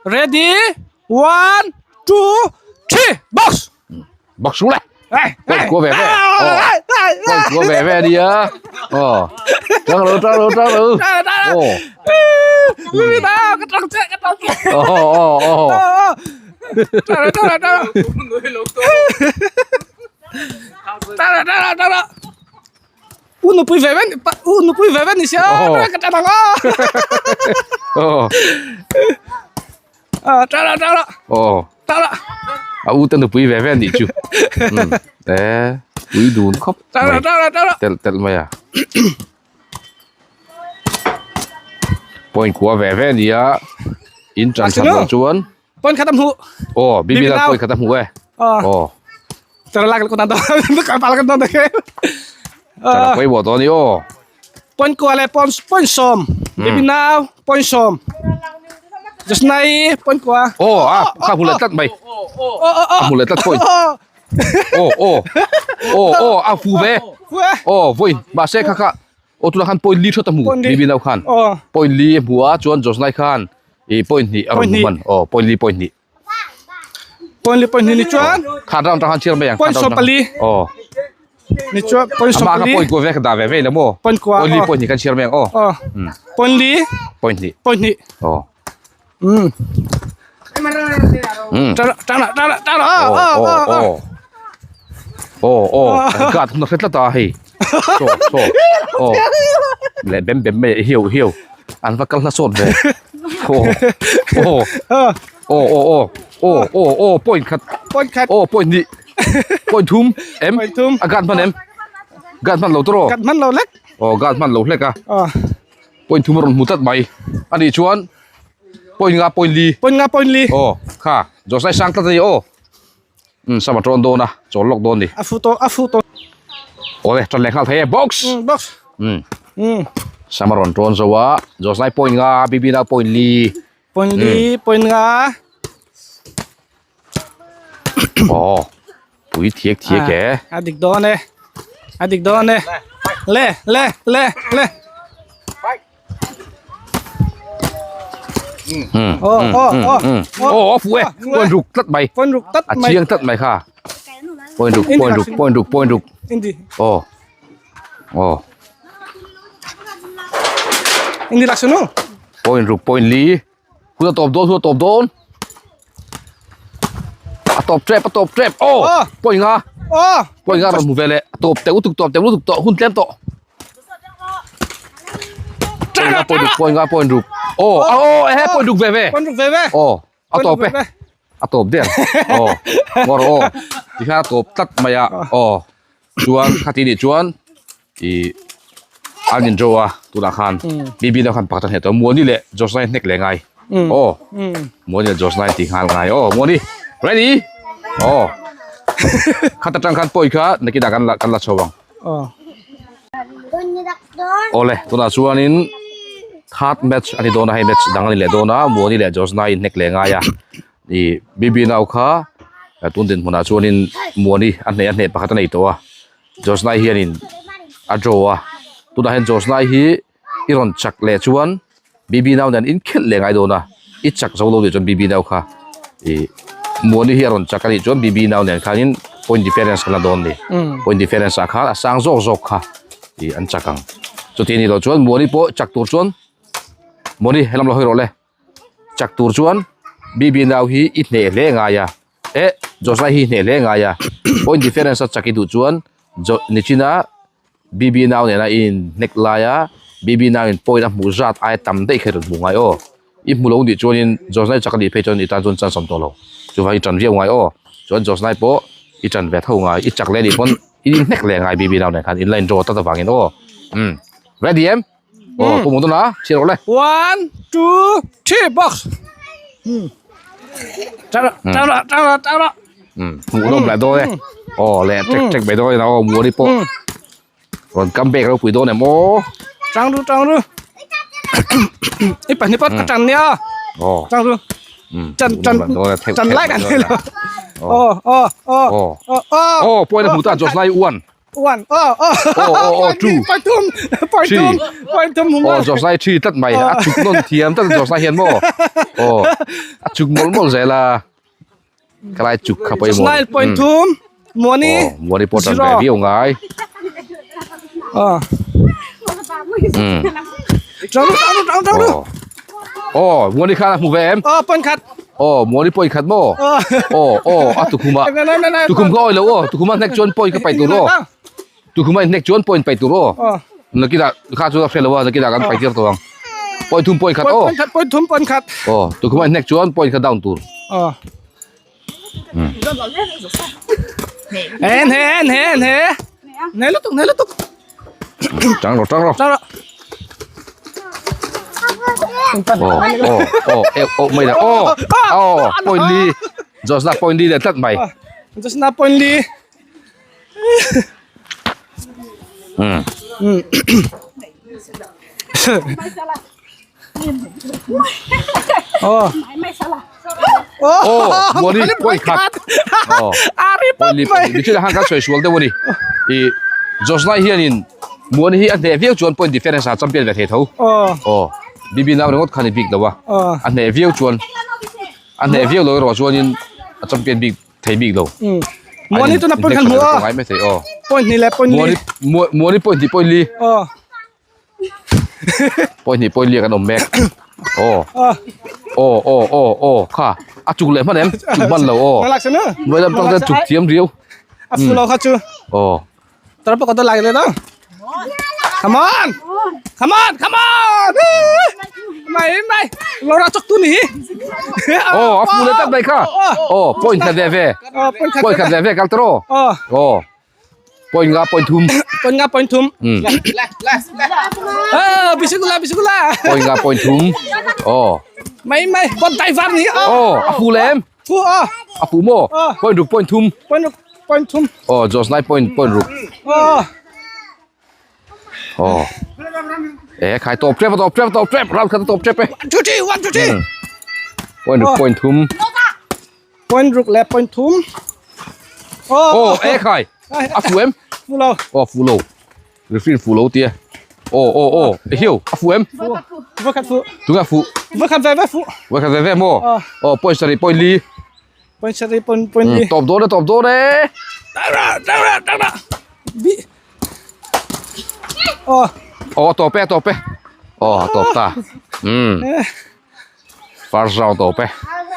[SPEAKER 4] ready 1 2 3 box
[SPEAKER 1] box xuống lại point kuo ve ve aw point kuo ve ve ania aw tang lo tang lo tang lo aw aw aw aw Aw a u te nupui ve ve anih chu umm e ui dun khawp mai telh telh mai a point kua ve ve a ni a in tan that loh chuan aw bibi la point khat a hmu e aw chana pawimawh tawh a ni aw.
[SPEAKER 4] Point kua leh point point sawm bibi nau point sawm Jasnai point kua
[SPEAKER 1] aw a kha hmu leh tlat mai a hmu leh tlat point aw aw aw aw a fu ve aw vawi mahse kha kha aw tunah khan point li thawt a hmu bibi nau khan point li a hmu a chuan Jasnai khan ih point hnih a rawn hmu hman aw point li point hnih.
[SPEAKER 4] Point li point hnih ni chuan
[SPEAKER 1] Khan round tang khan chhiar mai ang.
[SPEAKER 4] Point sawm pali.
[SPEAKER 1] Aw.
[SPEAKER 4] Ni chuan point sawm
[SPEAKER 1] Ama
[SPEAKER 4] pali.
[SPEAKER 1] ka point ko ve ka da ve ve la mo.
[SPEAKER 4] Point kwa.
[SPEAKER 1] Point li point hnih kan chhiar mai ang aw.
[SPEAKER 4] Aw. Point li.
[SPEAKER 1] Point hnih.
[SPEAKER 4] Point hnih.
[SPEAKER 1] Aw.
[SPEAKER 4] Um.
[SPEAKER 1] Um.
[SPEAKER 4] Tara tara tara tara.
[SPEAKER 1] Aw aw aw. Aw aw. Gat hun hre tlat a hei. Chaw chaw. Aw. Le bem bem mai hiu hiu. An va kal hla sawt ve. Aw. Aw. Aw aw aw. Aw aw aw point khat.
[SPEAKER 4] Point khat.
[SPEAKER 1] Aw point hnih. Point thum em.
[SPEAKER 4] Point thum.
[SPEAKER 1] A gat hman em. Gat hman lo tawh.
[SPEAKER 4] Gat hman lo hlek.
[SPEAKER 1] Aw gat hman lo hlek a.
[SPEAKER 4] Aw.
[SPEAKER 1] Point thum a rawn hmu tlat mai. Ani chuan point nga point li.
[SPEAKER 4] Point nga point li.
[SPEAKER 1] Aw kha Josai sang tlat a ni aw. Um sama tawn dawn a chawl lawk dawn ni.
[SPEAKER 4] A fu tawh a fu tawh.
[SPEAKER 1] Awle tan leh nghal thei e box.
[SPEAKER 4] Um box.
[SPEAKER 1] Um.
[SPEAKER 4] Um.
[SPEAKER 1] Sama rawn tawn zo a Josnai point nga BB nau point li.
[SPEAKER 4] Point li point nga.
[SPEAKER 1] Aw pui thiek thiek e.
[SPEAKER 4] A dik dawn e. A dik dawn e. Le le le le.
[SPEAKER 1] Aw fu e point ruk tlat mai
[SPEAKER 4] point ruk tlat
[SPEAKER 1] a chiang tlat mai kha point ruk point ruk point ruk point ruk aw aw
[SPEAKER 4] indi lak sunu
[SPEAKER 1] point ruk point li hun a tawp dawn hun a tawp dawn a tawp tep a tawp tep aw point nga point nga rawn hmu ve leh a tawp teuh lutuk tawp teuh lutuk tawh hun tlem tawh. Point nga point ruk point nga point ruk aw aw ehe point ruk ve ve
[SPEAKER 4] point ruk ve ve
[SPEAKER 1] aw a tawp e a tawp der aw ngawr aw tikhian a tawp tlat mai a aw chuan khati nih chuan ih an in draw a tunah khan bb deuh khan pakhat a hneh tawh muani leh josna hnek leh ngai aw muani leh josna tih nghal ngai aw muani ready aw khat atang khan pawi kha nakinah kan la kan la chho ang. Awle tunah chuanin third match a ni dawn a hei match dang a ni leh dawn a Muani leh Josna in hnek leh ngai a ih B_B nau kha tun dinhmunah chuanin Muani a hneh a hneh pakhat a nei tawh a Josna hianin a draw a tunah hian Josna hi i rawn chak leh chuan. BB nau nen in khelh leh ngai dawn a i chak zo lo nih chuan BB nau kha ih Muani hi a rawn chak a nih chuan BB nau nen khanin point difference kan la dawn a ni point difference ah khan a sang zawk zawk kha ih an chak ang chuti anih loh chuan Muani pawh chak tur chuan Muani helam lo hawi rawh le chak tur chuan BB nau hi i hneh hle ngai a eh Josai hi i hneh hle ngai a point difference a chak i duh chuan Jo nichina. BB nau nena i inhnek laia BB nau in point a hmuh zat aia tam daih kha i rawn hmuh ngai aw. I hmu lo nih chuanin Josnai chak a nih phei chuan i tan chuan chance awm tawh lo. Chuvang i tan viau ngai aw. Chuan Josnai pawh i tan ve tho ngai, i chak leh nih pawn i inhnek leh ngai BB nau nen khan in la in draw tlat avangin aw. Umm. Ready em? Aw, pu Muduna, chhiar rawh le.
[SPEAKER 4] One, two, three, box. Tang rawh, tang rawh, tang rawh, tang rawh.
[SPEAKER 1] Um, hmuh nawm leh dawn e. Aw le tek tek mai dawn aw muani pawh. Rawn come back ropui dawn em aw.
[SPEAKER 4] Tang ru, tang ru. I pahnih pawh ka tan nia.
[SPEAKER 1] Aw.
[SPEAKER 4] Tang ru.
[SPEAKER 1] Chan
[SPEAKER 4] chan chan lai kan ni lo. Aw aw aw aw
[SPEAKER 1] aw. Aw point a hmu ta Josh lai one.
[SPEAKER 4] One, oh, oh,
[SPEAKER 1] oh, oh, oh, two,
[SPEAKER 4] point thum, point thum, point thum hmu
[SPEAKER 1] Oh, Josh lai three tlat mai. A chuk nawn thiam tlat Josh lai hian maw. Oh, a chuk mawlh mawlh zel a. Ka lai chuk kha pawimawh.
[SPEAKER 4] Josh lai point thum, Muani.
[SPEAKER 1] Oh, Muani pawh tan ve viau ngai.
[SPEAKER 4] Oh. Tang ru, tang ru, tang ru.
[SPEAKER 1] Oh, Muani khan a hmu ve em?
[SPEAKER 4] Oh, point khat.
[SPEAKER 1] Oh, Muani point khat maw? Oh, oh, a tukhuma. Tukhum ka awih lo aw, tukhuma hnek chuan point ka pai tur aw. Tukhuma in hnek chuan point pai tur aw. Nakina kha chu a hre lo a, nakina kan pai tir tawh ang. Point thum point khat aw.
[SPEAKER 4] Point khat, point thum point khat.
[SPEAKER 1] Oh, tukhuma in hnek chuan point khat down tur.
[SPEAKER 4] Oh. En he, en he, en he. Nei lutuk, nei lutuk.
[SPEAKER 1] Tang rawh, tang rawh.
[SPEAKER 4] Tang rawh.
[SPEAKER 1] Oh, oh, oh, eh, oh, mai dah. Oh, oh, point li. Josna point li leh tlat mai.
[SPEAKER 4] Josna point li.
[SPEAKER 1] Hmm.
[SPEAKER 4] Oh.
[SPEAKER 1] Oh, muani point khat. Oh.
[SPEAKER 4] Ari
[SPEAKER 1] Point li point li. Nichina han kan sawi sual deuh a ni. I Josnai hianin muani hi a hneh viau chuan point difference ah champion ve thei tho.
[SPEAKER 4] Oh.
[SPEAKER 1] Oh. BB nau ringawt khan i bik lo a.
[SPEAKER 4] Oh.
[SPEAKER 1] A hneh viau chuan a hneh viau lo erawh chuanin a champion bik thei bik lo.
[SPEAKER 4] Muani tuna point khan hmu a.
[SPEAKER 1] Ngai mai thei aw.
[SPEAKER 4] Point hnih leh point li.
[SPEAKER 1] Muani muani point hnih point li.
[SPEAKER 4] Oh.
[SPEAKER 1] Point hnih point li kan awm mek. Aw. Aw aw aw aw kha a chuk leh hman em? Chuk hman lo aw.
[SPEAKER 4] Malak sanu.
[SPEAKER 1] Nuai lam tang chuan chuk thiam riau.
[SPEAKER 4] A fu lo kha chu.
[SPEAKER 1] Aw.
[SPEAKER 4] Tara pawh ka dawn lai leh dawn. Come on. Come on, come on. Mai mai. Lora chok tu ni hi.
[SPEAKER 1] Aw a fu leh tak mai kha. Aw point khat ve ve. Point khat ve ve kal tawh. Aw. Point nga point thum.
[SPEAKER 4] Point nga point thum.
[SPEAKER 1] Hmm.
[SPEAKER 4] Ah, bisikula bisikula.
[SPEAKER 1] Point nga point thum. Oh.
[SPEAKER 4] Mai mai bon tai var ni.
[SPEAKER 1] Oh, a fu lem.
[SPEAKER 4] Fu a.
[SPEAKER 1] A fu mo. Point ruk point thum.
[SPEAKER 4] Point ruk point thum.
[SPEAKER 1] Oh, Jos nai point point ruk.
[SPEAKER 4] Oh.
[SPEAKER 1] Oh. Eh, khai top trep top trep top trep round khat top trep e.
[SPEAKER 4] 1 2 3 1 2 3.
[SPEAKER 1] Point ruk point thum.
[SPEAKER 4] Point ruk leh point thum.
[SPEAKER 1] Oh, e khai. A fu em?
[SPEAKER 4] Fu lo.
[SPEAKER 1] Oh, fu lo. Referee fu lo tia. Oh, oh, oh. E hiu, a fu em?
[SPEAKER 4] Fu. Voi khat fu.
[SPEAKER 1] Tu nga fu.
[SPEAKER 4] Voi khat ve ve fu.
[SPEAKER 1] Voi khat ve ve mo. Oh, point sarih point li.
[SPEAKER 4] Point sarih point point li.
[SPEAKER 1] Top dawn e, top dawn e.
[SPEAKER 4] Tara, tara, tara. Bi. Oh.
[SPEAKER 1] Oh, top e, top e. Oh, top ta. Hmm. First round tawp e.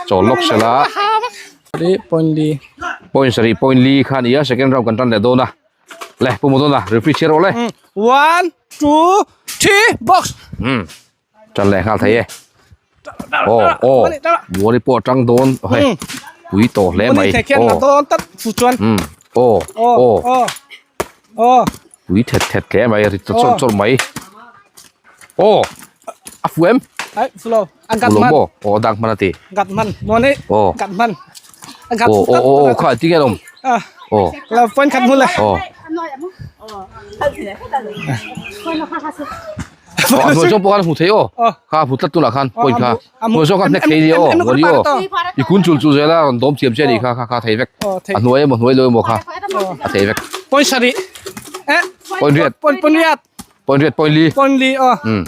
[SPEAKER 1] Chawl lawk sela.
[SPEAKER 4] Point li.
[SPEAKER 1] Point sarih point li kha ania second round kan tan leh dawn a. Le pu mu dawn a referee chhiar rawh le.
[SPEAKER 4] 1 2 3 box.
[SPEAKER 1] Hmm. Tan leh nghal thei e. Oh oh. Muani pawh atang dawn. Hei. Pui tawh hle mai.
[SPEAKER 4] Oh. Dawn tat fu chuan.
[SPEAKER 1] Hmm. Oh oh.
[SPEAKER 4] Oh. Oh.
[SPEAKER 1] Pui thet thet hle mai ri chawr chawr mai. Oh. A fu em?
[SPEAKER 4] Ai, fu lo. A gat man.
[SPEAKER 1] Maw? Oh, dang man a ti.
[SPEAKER 4] Gat man. Maw ni.
[SPEAKER 1] Oh.
[SPEAKER 4] Gat man. A gat
[SPEAKER 1] Oh, oh, oh, oh, kha ti nge lom.
[SPEAKER 4] Ah.
[SPEAKER 1] Oh.
[SPEAKER 4] La point khat mu le.
[SPEAKER 1] Oh. Oh, a hnuai zawng pawh khan a hmu thei aw. Kha a hmu tlat tunah khan point kha. Hnuai zawng khan hnek thei nia aw, maw ni aw. I kun chul chul zel a rawn dawm thiam che a nih kha, kha kha a thei vek. A hnuai emaw hnuai lo emaw kha a thei vek.
[SPEAKER 4] Point sarih. Eh.
[SPEAKER 1] Point riat.
[SPEAKER 4] Point point riat.
[SPEAKER 1] Point riat point li.
[SPEAKER 4] Point li aw.
[SPEAKER 1] Hmm.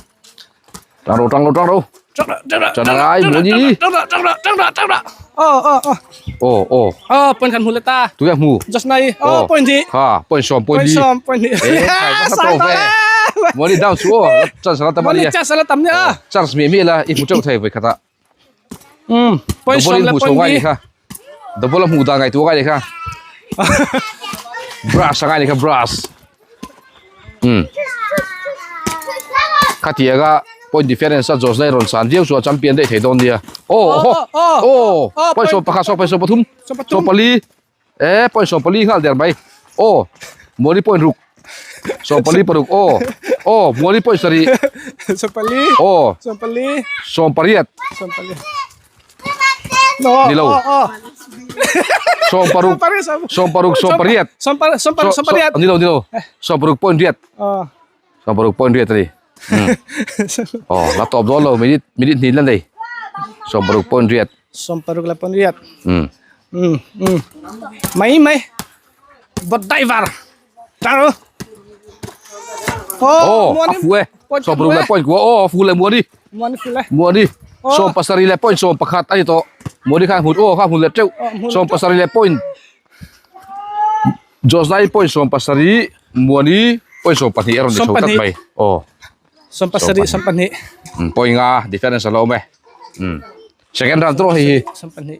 [SPEAKER 1] Tang ro tang ro tang ro. Chan angai muni.
[SPEAKER 4] Tang ro tang ro tang ro tang ro. Oh oh oh.
[SPEAKER 1] Oh oh.
[SPEAKER 4] Oh point khan hmu le ta.
[SPEAKER 1] Tu ya hmu.
[SPEAKER 4] Just nai. Oh point hi.
[SPEAKER 1] Ha point som point li.
[SPEAKER 4] Point som point li.
[SPEAKER 1] Eh sai ta ve. Muni down chu o. Chance la tam
[SPEAKER 4] ani. Muni chance la tam ni a.
[SPEAKER 1] Chance mi mi la i hmu teuh thei voi khata.
[SPEAKER 4] Um point som la point li.
[SPEAKER 1] Kha. Double hmu da ngai tu ngai kha. Brush ngai kha brush. Um khatianga point difference a Jose rawn san viau chu a champion daih thei dawn nia aw aw aw point sawm pakhat sawm pahnih sawm pathum sawm pali eh point sawm pali nghal der mai aw muali point ruk sawm pali paruk aw aw muali point sarih aw sawm pariat
[SPEAKER 4] ni
[SPEAKER 1] lo sawm paruk sawm paruk sawm pariat ni lo ni lo sawm paruk point riat sawm paruk point riat a ni aw la tawp dawn lo minute minute hnih la nei sawm paruk point riat
[SPEAKER 4] sawm paruk la point riat mai mai bot driver tang
[SPEAKER 1] oh a fu e sawm paruk leh point kua aw a fu leh muani muani sawm pasarih leh point sawm pakhat a ni tawh muani khan hmut aw kha hmun leh teuh sawm pasarih leh point Josnai point sawm pasarih muani point sawm pahnih a rawn ni chho tlat mai aw
[SPEAKER 4] sawm pasarih sawm pahnih
[SPEAKER 1] point nga difference a lo awm e second round tawh hei hi
[SPEAKER 4] sawm pahnih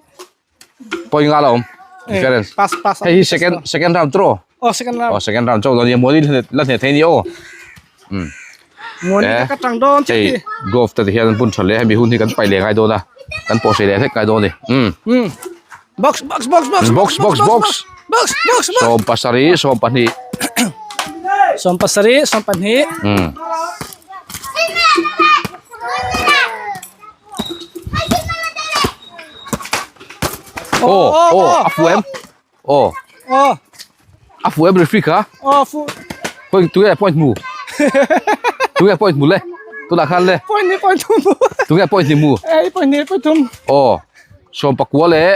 [SPEAKER 1] point nga la awm difference
[SPEAKER 4] pass pass
[SPEAKER 1] hei hi second second round tawh
[SPEAKER 4] aw second round
[SPEAKER 1] aw second round chauh lo nia muani la hneh thei a ni aw
[SPEAKER 4] muani ka tang dawn
[SPEAKER 1] hei golf te hian an bun tha hle hemi hun hi kan paih leh ngai dawn a kan pawh sei leh hlek ngai dawn a ni
[SPEAKER 4] um box box box box
[SPEAKER 1] box box box
[SPEAKER 4] box box box
[SPEAKER 1] sawm pasarih sawm pahnih
[SPEAKER 4] sawm pasarih sawm pahnih
[SPEAKER 1] um Aw aw a fu em aw
[SPEAKER 4] aw
[SPEAKER 1] a fu em referee kha
[SPEAKER 4] aw fu
[SPEAKER 1] point tu nge point hmu tu nge point hmu le tunah khan le
[SPEAKER 4] point ni point thum
[SPEAKER 1] tu nge point ni hmu
[SPEAKER 4] ei point ni point thum
[SPEAKER 1] aw sawm pakua leh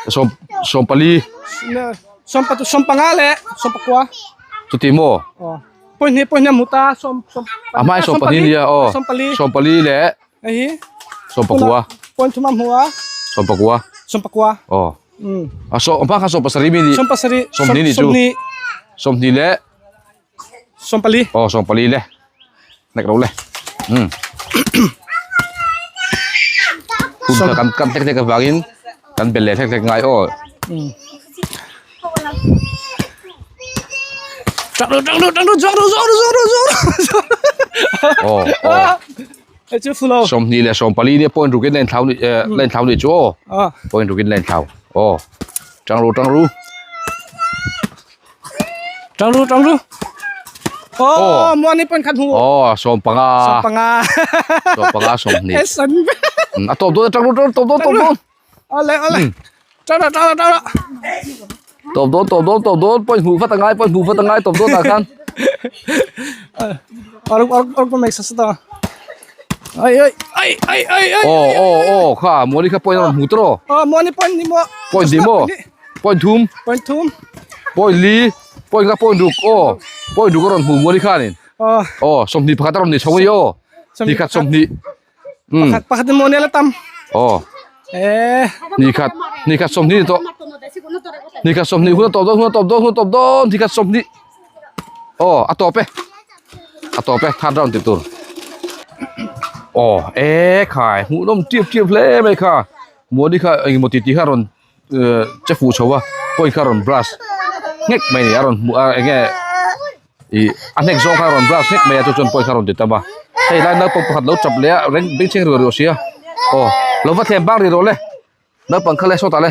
[SPEAKER 1] sawm sawm pali
[SPEAKER 4] sawm patu sawm panga leh sawm pakua
[SPEAKER 1] chuti maw
[SPEAKER 4] aw point ni point ni hmu ta sawm sawm
[SPEAKER 1] a hmai sawm pahnih nia aw
[SPEAKER 4] sawm pali
[SPEAKER 1] sawm pali leh
[SPEAKER 4] hei hi
[SPEAKER 1] sawm pakua
[SPEAKER 4] point thum a hmu a
[SPEAKER 1] sawm pakua
[SPEAKER 4] sawm pakua
[SPEAKER 1] aw a saw hma kha sawm pasarih mi ni
[SPEAKER 4] sawm pasarih
[SPEAKER 1] sawmhnih ni chu sawmhnih leh
[SPEAKER 4] sawm pali
[SPEAKER 1] aw sawm pali le nek ro le um hun kha kan kan hlek hlek avangin kan bel leh hlek hlek ngai aw
[SPEAKER 4] Tang ru tang ru tang ru zuang ru zuang ru zuang ru zuang ru
[SPEAKER 1] aw aw
[SPEAKER 4] Hei chu fulo
[SPEAKER 1] sawmhnih leh sawm pali nia point rukin la inthlau ni eh la inthlau ni chu aw
[SPEAKER 4] ah
[SPEAKER 1] point rukin la inthlau aw tang ru tang ru
[SPEAKER 4] tang ru tang ru aw muani point khat hmu
[SPEAKER 1] aw sawm panga
[SPEAKER 4] sawm panga
[SPEAKER 1] sawm panga sawmhnih
[SPEAKER 4] eh san
[SPEAKER 1] a tawp dawn tang ru tang ru tawp dawn tawp dawn
[SPEAKER 4] awle awle tang ru tang ru tang ru
[SPEAKER 1] tawp dawn tawp dawn tawp dawn point hmuh vat a ngai point hmuh vat a ngai tawp dawn ah khan
[SPEAKER 4] aruk aruk aruk pa mek sa sa ta ai ai ai ai ai ai
[SPEAKER 1] aw aw aw kha muani kha point a rawn hmu tawh
[SPEAKER 4] aw muani point ni maw
[SPEAKER 1] point ni maw point thum
[SPEAKER 4] point thum
[SPEAKER 1] point li point nga point ruk aw point ruk a rawn hmu muani khanin
[SPEAKER 4] aw
[SPEAKER 1] aw sawmhnih pakhat a rawn ni chho a ni aw nikhat sawmhnih um
[SPEAKER 4] pakhat pakhat ni muani la tam
[SPEAKER 1] aw
[SPEAKER 4] eh
[SPEAKER 1] nikhat nikhat sawmhnih ni tawh nikhat sawmhnih hun a tawp dawn hun a tawp dawn hun a tawp dawn nikhat sawmhnih aw a tawp e a tawp e third round tih tur aw e khai hmuhnawm tiap tiap hle mai kha muani kha engemaw tih tih kha a rawn che fuh chho a point kha a rawn brush nghek mai a ni a rawn hmuh a enge ih a hnek zawng kha a rawn brush nghek mai a chu chuan point kha a rawn ti tam a hei lai naupang pakhat lo tap leh a reng bengchheng riau riau sia aw lo va thlem bang rih rawh le naupang kha le sawtah le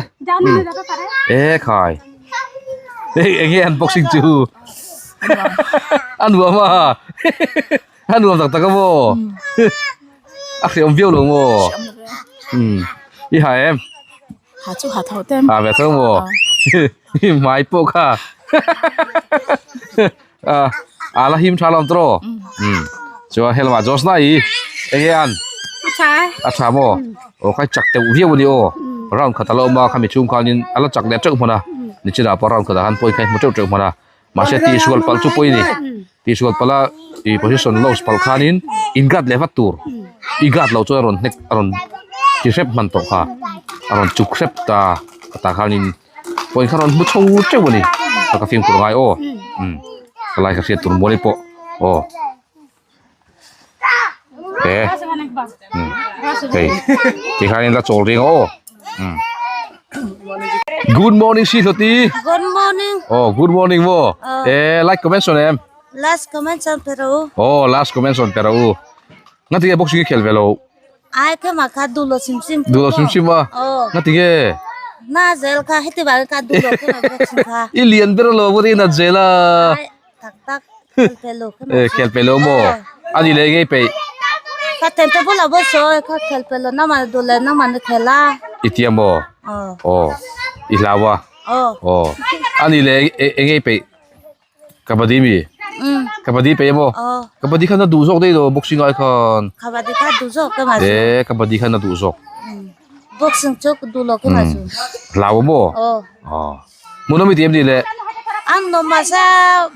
[SPEAKER 1] e khai hei enge an boxing chu a nuam a a nuam tak tak a maw a hreawm viau lo maw um i ha em
[SPEAKER 2] ha chu ha tho tem
[SPEAKER 1] ha ve tho maw i hmai pawh kha a la him tha lawm tawh um chuan helma Josna i enge an a tha maw aw khai chak teuh viau a ni aw round khat a la awm a khami chhung khanin a la chak leh teuh hman a nichina pawh round khatah khan pawi kha i hmu teuh teuh hman a mahse tihsual palh chu pawi a ni tihsual palh a. I position loss pal khanin in guard leh vat tur i guard loh chuan a rawn hnek a rawn ti hrep hman tawh kha a rawn chuk hrep ta tah khanin point kha a rawn hmu chho teuh a ni a ka fimkhur ngai aw umm helai ka hriat tur mual pawh aw e umm hei tikhanin la chawl ring aw umm good morning si hlawti
[SPEAKER 6] Good morning.
[SPEAKER 1] Oh good morning maw e like comment sawn em
[SPEAKER 6] Last comment sawn pe rawh u.
[SPEAKER 1] Oh last comment sawn pe rawh u. Nga tinge boxing i khel ve lo?
[SPEAKER 6] Ai kha ma kha duh lo sim sim.
[SPEAKER 1] Duh lo sim sim a.
[SPEAKER 6] Oh.
[SPEAKER 1] Nga tinge?
[SPEAKER 6] Na zel kha heti vang kha duh lo kha ma boxing kha.
[SPEAKER 1] I lian ber lo pawh i nat zel a.
[SPEAKER 6] Ai tak tak khel pe lo kha ma.
[SPEAKER 1] Eh khel pe lo maw? Ani leh ngei peih.
[SPEAKER 6] Kha ten te bula bo sawi kha khel pe lo na man duh le na man khel a.
[SPEAKER 1] I tia maw?
[SPEAKER 6] Oh.
[SPEAKER 1] Oh. I hlau a.
[SPEAKER 6] Oh.
[SPEAKER 1] Oh. Ani leh engei peih? Kabaddi mi? Kabaddi pe emaw? Kabaddi khan a duh zawk daih lo boxing ai khan.
[SPEAKER 6] Kabaddi kha duh zawk ka ma chu.
[SPEAKER 1] E kabaddi khan a duh zawk.
[SPEAKER 6] Boxing chu ka duh lo ka ma chu.
[SPEAKER 1] Hlau emaw?
[SPEAKER 6] Aw.
[SPEAKER 1] Hmuhnawm i ti em ni le?
[SPEAKER 6] An nuam mahse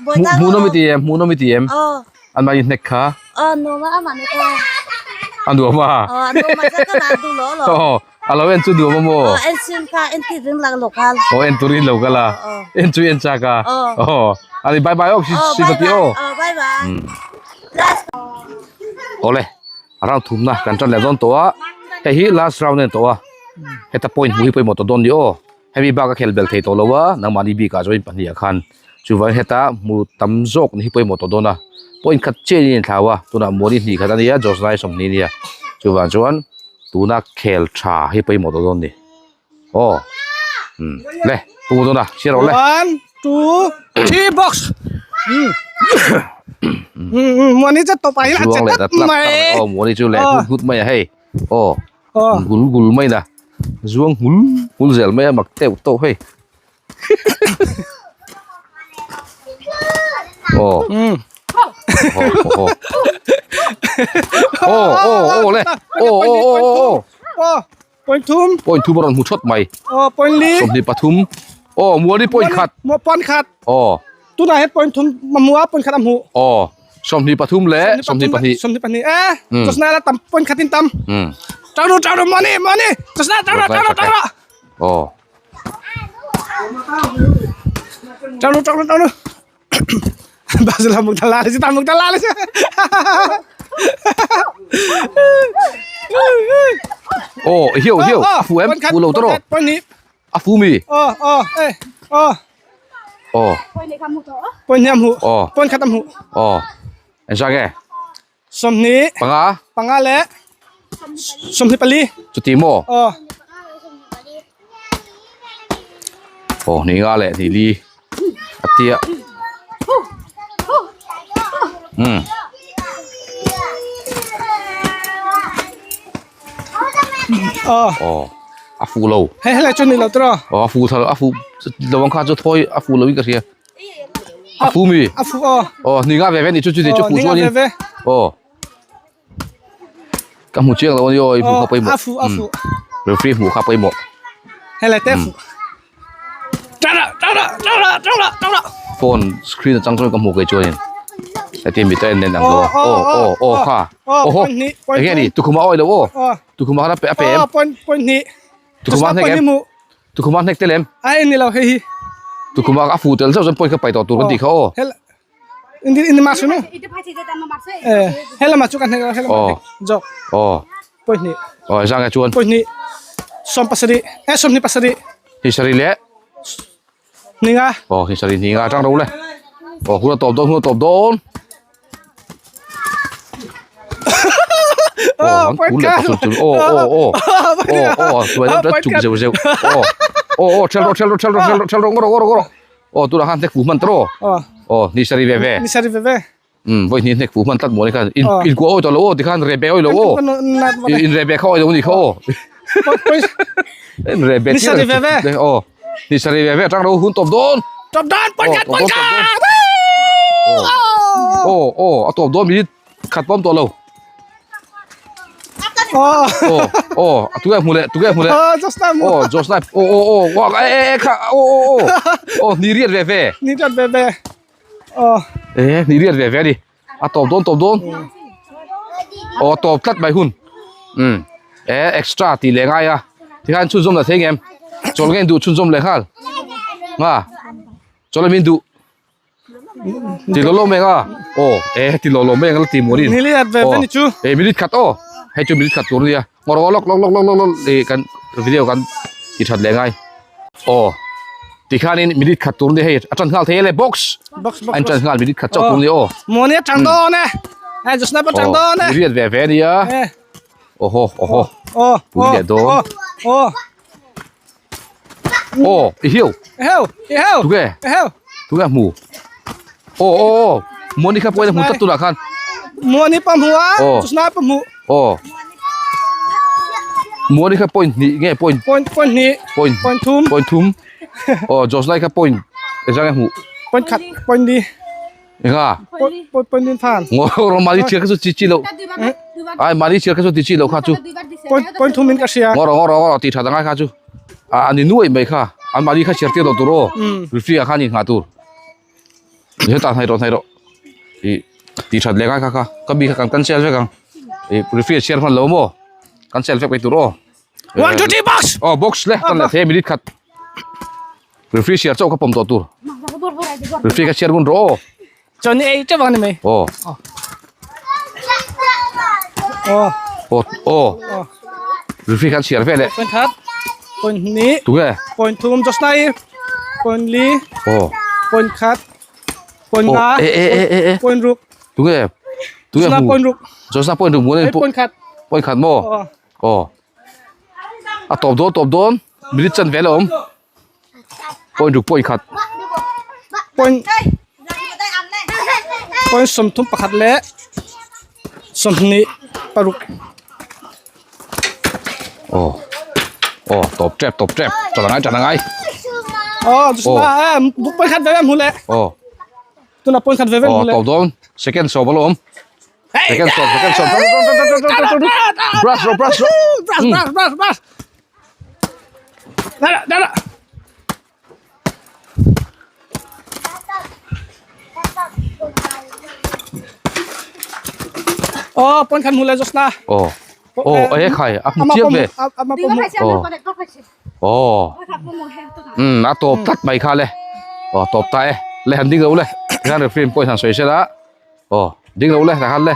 [SPEAKER 6] bawi tak.
[SPEAKER 1] Hmuhnawm i ti em? Hmuhnawm i ti em?
[SPEAKER 6] Aw.
[SPEAKER 1] An mahni hnek kha.
[SPEAKER 6] Aw nuam a amahni kha.
[SPEAKER 1] A nuam a?
[SPEAKER 6] Aw a nuam mahse ka mah duh lo lo.
[SPEAKER 1] Aw. A lo en chu nuam a maw?
[SPEAKER 6] Aw en sin kha en tir ring lak lo kal.
[SPEAKER 1] Aw en turin lo kal a. En chu en chak a. Aw. Ani bye bye aw si si sati aw.
[SPEAKER 6] Aw bye bye.
[SPEAKER 1] Awle round thumna kan tan leh dawn tawh a. Hei hi last round a ni tawh a. Heta point hmuh hi pawimawh tawh dawn ni aw. Hemi bak a khel bel thei tawh lo a nangmahni bikah chuan pahnih ah khan chuvangin heta hmu tam zawk ni hi pawimawh tawh dawn a. Point khat chiah in a inthlau a tunah Muani hnih khat a nia Josnai sawmhnih a nia chuvang chuan. Tuna khel tha hi pawimawh tawh dawn ni. Aw. Um. Le, pu dawn a, chhiar rawh le.
[SPEAKER 4] 1 2 3 box. Um. Um, muani chu tawp ah hian a che tlat mai.
[SPEAKER 1] Aw, muani chu leh hut hut mai a hei. Aw. Gul gul mai na. Zuang hul hul zel mai a mak teuh tawh hei. Aw.
[SPEAKER 4] Um.
[SPEAKER 1] Aw, aw, aw, aw le. Aw, aw, aw, aw, aw.
[SPEAKER 4] Aw, point thum.
[SPEAKER 1] Point thum a rawn hmu thawt mai.
[SPEAKER 4] Aw, point li.
[SPEAKER 1] 23. Aw, muani point khat.
[SPEAKER 4] Maw point khat.
[SPEAKER 1] Aw.
[SPEAKER 4] Tunah hian point thum mamua point khat a hmu.
[SPEAKER 1] Aw, 23 leh 22.
[SPEAKER 4] 22. Eh, chawsna la tam point khatin tam.
[SPEAKER 1] Um.
[SPEAKER 4] Tang ru, tang ru, muani, muani. Chawsna, tang ru, tang ru, tang ru.
[SPEAKER 1] Aw.
[SPEAKER 4] Tang ru, tang ru, tang ru. Basil hamuk tala si tamuk tala si.
[SPEAKER 1] Oh, hiu hiu, a fu em, fu lo tro. A fu mi.
[SPEAKER 4] Oh, oh, eh, oh.
[SPEAKER 1] Oh.
[SPEAKER 4] Pon hiam hu.
[SPEAKER 1] Oh.
[SPEAKER 4] Pon khat am hu.
[SPEAKER 1] Oh. En sa ge.
[SPEAKER 4] 20
[SPEAKER 1] Panga.
[SPEAKER 4] Panga le 24.
[SPEAKER 1] Chuti maw?
[SPEAKER 4] Aw.
[SPEAKER 1] Aw ni nga leh ni li a tia. Um.
[SPEAKER 4] Aw.
[SPEAKER 1] Aw a fu lo.
[SPEAKER 4] Hei helai chu ni lo tiraw?
[SPEAKER 1] Aw a fu thal a fu lo ang kha chu thawi a fu lo in ka hria. A fu mi?
[SPEAKER 4] A fu aw.
[SPEAKER 1] Aw ni nga ve ve ni chu chu ni chu fu chuan in. Aw. Ka hmu chiang lo ani aw i hmu kha pawimawh.
[SPEAKER 4] A fu a fu.
[SPEAKER 1] Referee hmu kha pawimawh.
[SPEAKER 4] Helai te fu. Tara tara tara tara tara.
[SPEAKER 1] Phone screen atang chuan ka hmu kei chuan in. Heti mi ta en nen ang lo. Aw aw aw kha. Oho. Enge ni tukhuma awi lo aw. Tukhuma khan a pe a pe em.
[SPEAKER 4] Aw point point ni.
[SPEAKER 1] Tukhuma hnek em? Tukhuma hnek tel em?
[SPEAKER 4] Ai ni lo hei hi.
[SPEAKER 1] Tukhuma a fu tel zauh chuan point kha pai tawh tur kan tih kha aw.
[SPEAKER 4] Hel indi indi ma sunu. Eh helama chu kan hnek helama hnek jok.
[SPEAKER 1] Aw.
[SPEAKER 4] Point ni.
[SPEAKER 1] Aw zang e chuan.
[SPEAKER 4] Point ni. 17 eh 27.
[SPEAKER 1] Hi sari le.
[SPEAKER 4] Ninga.
[SPEAKER 1] Aw hi sari ninga tang ro le. Aw hun a tawp dawn hun a tawp dawn. Aw an kul leh pasal chu aw aw aw aw aw chuai deuh chuk zeuh zeuh aw aw aw ṭhel rawh ṭhel rawh ṭhel rawh ṭhel rawh ṭhel rawh ngaw rawh ngaw rawh ngaw rawh aw tunah khan hnek fu hman ta rawh aw ni sari ve ve
[SPEAKER 4] ni sari ve ve
[SPEAKER 1] um vawi hnih hnek fu hman tlat maw ni khan in in kuah awi tawh lo aw tikhan rebe awi lo aw in rebe kha awi lo ni kha aw in rebe
[SPEAKER 4] ni sari ve ve
[SPEAKER 1] aw Ni sari ve ve atang ro hun tawp dawn.
[SPEAKER 4] Tawp dawn pawn khat pawn khat.
[SPEAKER 1] Aw aw a tawp dawn minute khat pawm tawh lo.
[SPEAKER 4] Aw
[SPEAKER 1] aw a tuge hmu leh tuge hmu leh.
[SPEAKER 4] Aw just now.
[SPEAKER 1] Aw just now. Aw aw aw wa e e e kha aw aw aw. Aw ni riat ve ve.
[SPEAKER 4] Ni riat ve ve. Aw.
[SPEAKER 1] E ni riat ve ve ani. A tawp dawn tawp dawn. Aw tawp tlat mai hun. Um e extra tih leh ngai a. Tikhan chhunzawm la thei ngem. Chawl nge duh chhunzawm leh nghal. Nga. Chawl min duh. Ti lo lo meng a. Aw e ti lo lo meng la ti murin.
[SPEAKER 4] Nili at ve ve ni chu.
[SPEAKER 1] E minute khat aw. Hei chu minute khat tur nia. Ngawr ngawr lawk lawk lawk lawk lawk e kan video kan ti that leh ngai. Aw tikhanin minute khat tur nia hei a tan nghal thei e le box.
[SPEAKER 4] Box box.
[SPEAKER 1] An tan nghal minute khat chauh tur nia aw.
[SPEAKER 4] Muani a tang dawn e. Hei just na pa tang dawn e.
[SPEAKER 1] Riat ve ve nia. Oho oho.
[SPEAKER 4] Aw
[SPEAKER 1] Pui leh dawn.
[SPEAKER 4] Aw.
[SPEAKER 1] Aw i hiu.
[SPEAKER 4] I hiu i hiu.
[SPEAKER 1] Tunge?
[SPEAKER 4] I hiu.
[SPEAKER 1] Tunge hmu? Aw aw aw Muani kha pawhin a hmu tlat tunah khan.
[SPEAKER 4] Muani pa hmu a, chusna pa hmu.
[SPEAKER 1] Aw. Muani kha point hnih nge point?
[SPEAKER 4] Point point hnih.
[SPEAKER 1] Point
[SPEAKER 4] point thum.
[SPEAKER 1] Point thum. Aw Josnai kha point engzah nge hmuh?
[SPEAKER 4] Point khat point li.
[SPEAKER 1] Enga?
[SPEAKER 4] Point point point lin phan.
[SPEAKER 1] Ngaw mani chhiar kha chu chi chi loh. Ai mani chhiar kha chu ti chi loh kha chu.
[SPEAKER 4] Point point thum in ka hria.
[SPEAKER 1] Ngaw rawh ngaw rawh ngaw rawh ti tha dangai kha chu. A ani nuai mai kha. An mani kha chhiar tir loh tur aw. Referee ah khan in nghah tur. Hetah hnai rawh hnai rawh. I ti that leh ngai kha kha. Ka mi kha kan cancel vek ang. I referee a chhiar hman lo maw? Cancel vek mai tur aw.
[SPEAKER 4] 1 2 3 box.
[SPEAKER 1] Aw box le tan leh thei minute khat. Referee chhiar chauh kha pawm tawh tur. Referee kha chhiar ngun rawh aw.
[SPEAKER 4] Chuan ni ei teuh ang ni mai.
[SPEAKER 1] Aw.
[SPEAKER 4] Aw.
[SPEAKER 1] Aw aw. Referee khan chhiar vel eh.
[SPEAKER 4] Point khat. Point hnih.
[SPEAKER 1] Tunge?
[SPEAKER 4] Point thum just nai. Point li.
[SPEAKER 1] Aw.
[SPEAKER 4] Point khat. Point nga.
[SPEAKER 1] E e e e e.
[SPEAKER 4] Point ruk.
[SPEAKER 1] Tunge? Tunge
[SPEAKER 4] Josna point ruk.
[SPEAKER 1] Josna point ruk mu
[SPEAKER 4] Point khat.
[SPEAKER 1] Point khat maw?
[SPEAKER 4] Aw.
[SPEAKER 1] Aw. A tawp dawn tawp dawn. Minute chan vel a awm. Point ruk point khat.
[SPEAKER 4] Point point sawmthum pakhat leh sawmhnih paruk.
[SPEAKER 1] Aw. Aw tawp tep tawp tep. Tana ngai tana ngai.
[SPEAKER 4] Aw chusma point khat ve ve hmu leh.
[SPEAKER 1] Aw.
[SPEAKER 4] Tuna point khat ve ve hmu leh.
[SPEAKER 1] Aw tawp dawn. Second sawm a lo awm. Second stop, second stop. Brush ro, brush ro.
[SPEAKER 4] Brush, brush, brush, brush. Dara, dara. Oh, pon khan mula josna.
[SPEAKER 1] Oh. Oh, eh khai, a hmu chiang ve. Oh. Oh. Um, a top tlat mai kha le. Oh, top ta e. Le han ding lo le. Khan referee pawh han sawi sela. Aw ding lo le ta khan le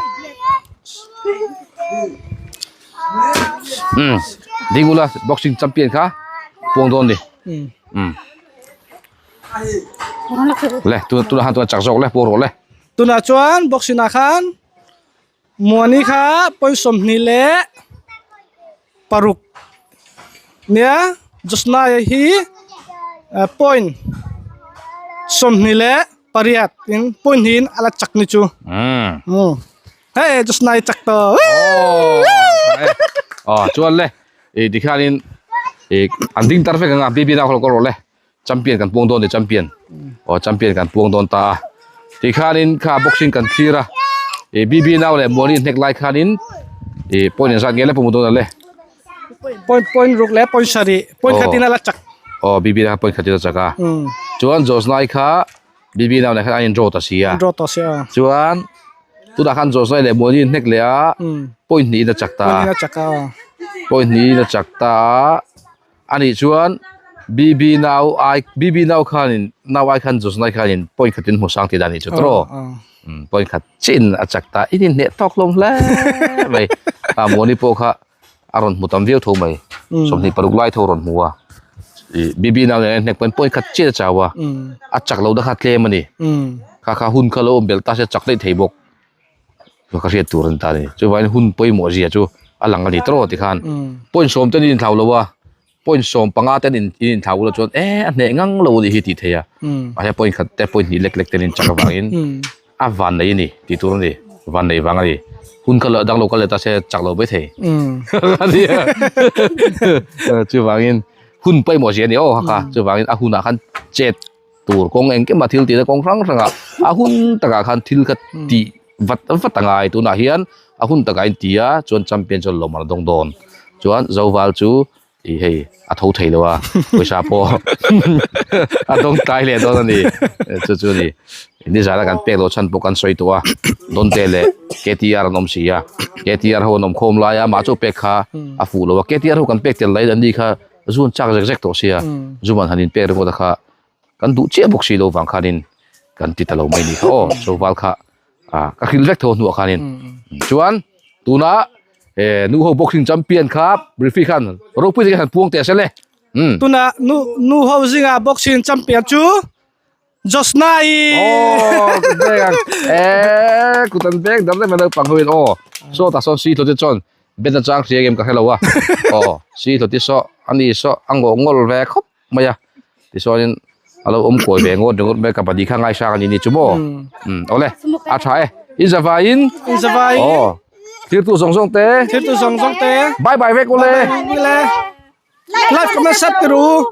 [SPEAKER 1] um ding ula boxing champion kha puang dawn ni um le tu tuna han tuna chak zawk le puang rawh le
[SPEAKER 4] tuna chuan boxing ah khan muani kha point sawmhnih leh paruk nia Josnaya hi point sawmhnih leh pariat in point hnih in a la chak ni chu hei Josnaya chak tawh
[SPEAKER 1] aw chuan le ih tikhianin ih an ding tar vek ang a baby nau kha lo kal rawh le champion kan puang dawn ni champion aw champion kan puang dawn ta a tikhanin kha boxing kan thlir a ih bb nau leh muani hnek lai khanin ih point engzat nge le pawh hmu dawn ale
[SPEAKER 4] point point ruk leh point sarih point khatin a la chak
[SPEAKER 1] aw bb nau kha point khatin a chak a chuan Josnai kha bb nau nen khan an in draw ta si a
[SPEAKER 4] draw ta si a
[SPEAKER 1] chuan tunah khan Josnai leh muani hnek leh a point hnihin a chak ta
[SPEAKER 4] point hnihin a chak a
[SPEAKER 1] point hnihin a chak ta a. A nih chuan BB nau ai BB nau khanin nau ai khan Josnai khanin point khatin hmu sang tih dan nih chu tawh umm point khat chin a chak ta in inhneh tawk hlawm hle mai a Muani pawh kha a rawn hmu tam viau tho mai sawmhnih paruk lai tho a rawn hmu a ih BB nau nen a inhnek pawn point khat chin a chau a a chak lo na kha tlem a ni kha kha hun kha lo awm belh ta se a chak daih thei bawk. Ka hriat tur an ta a ni chuvangin hun pawimawh zia chu a lang a ni tawrh tikhan point sawm te an inthlau lo a point sawm panga te an in inthlau ula chuan eh a hneh ngang lo a nih hi tih theih a mahse point khat te point hnih lek lek te an inchak avangin a van nei a ni tih tur a ni van nei vang a ni hun kha dang lo kal leh ta se chak lo mai thei chuvangin hun pawimawh zia a ni aw kha chuvangin a hunah khan chet tur kawng engkim a thil tihna kawng hrang hrang ah a hun takah khan thil kha tih vat vat a ngai tunah hian a hun takah a inti a chuan champion chuan lawm a dawng dawn chuan zoval chu ih hei a tho thei lo a pawisa pawh a dawng tlai leh dawn a ni chu chu a ni. Nizana kan pek loh chhan pawh kan sawi tawh a, Donte leh KTR an awm si a, KTR ho an awm khawm lai a, mah chu pek kha a fuh lo a, KTR ho kan pek tel laiin an ni kha zu an chak zek zek tawh sia, zu man han inpek ringawt a kha kan duh chiah bawk si lo vang khanin kan ti ta lo mai ni kha aw, Soval kha ah ka hrilh vek tho hnuah khanin chuan tuna nu ho boxing champion kha referee khan ropui takin han puang teh se le.
[SPEAKER 4] Tuna nu nu ho zinga boxing champion chu Josna i.
[SPEAKER 1] Oh, kut beng ang. Eh, kut an beng dam le mai naupang ho in aw. Saw ta sawn si hlawti chuan ben a chang hria em ka hrelo a. Aw, si hlawti saw ani saw a ngawh ngawl ve khawp mai a. Tichuanin a lo awm kawi ve ngawt ringawt mai kabaddi kha ngaisang a ni ni chu maw. Um, awle a tha e. In zavaiin.
[SPEAKER 4] In zavaiin.
[SPEAKER 1] Aw, thirtu zawng zawng te.
[SPEAKER 4] Thirtu zawng zawng te.
[SPEAKER 1] Bye bye vek ule.
[SPEAKER 4] Bye bye vek ule. Like comment share ti ru.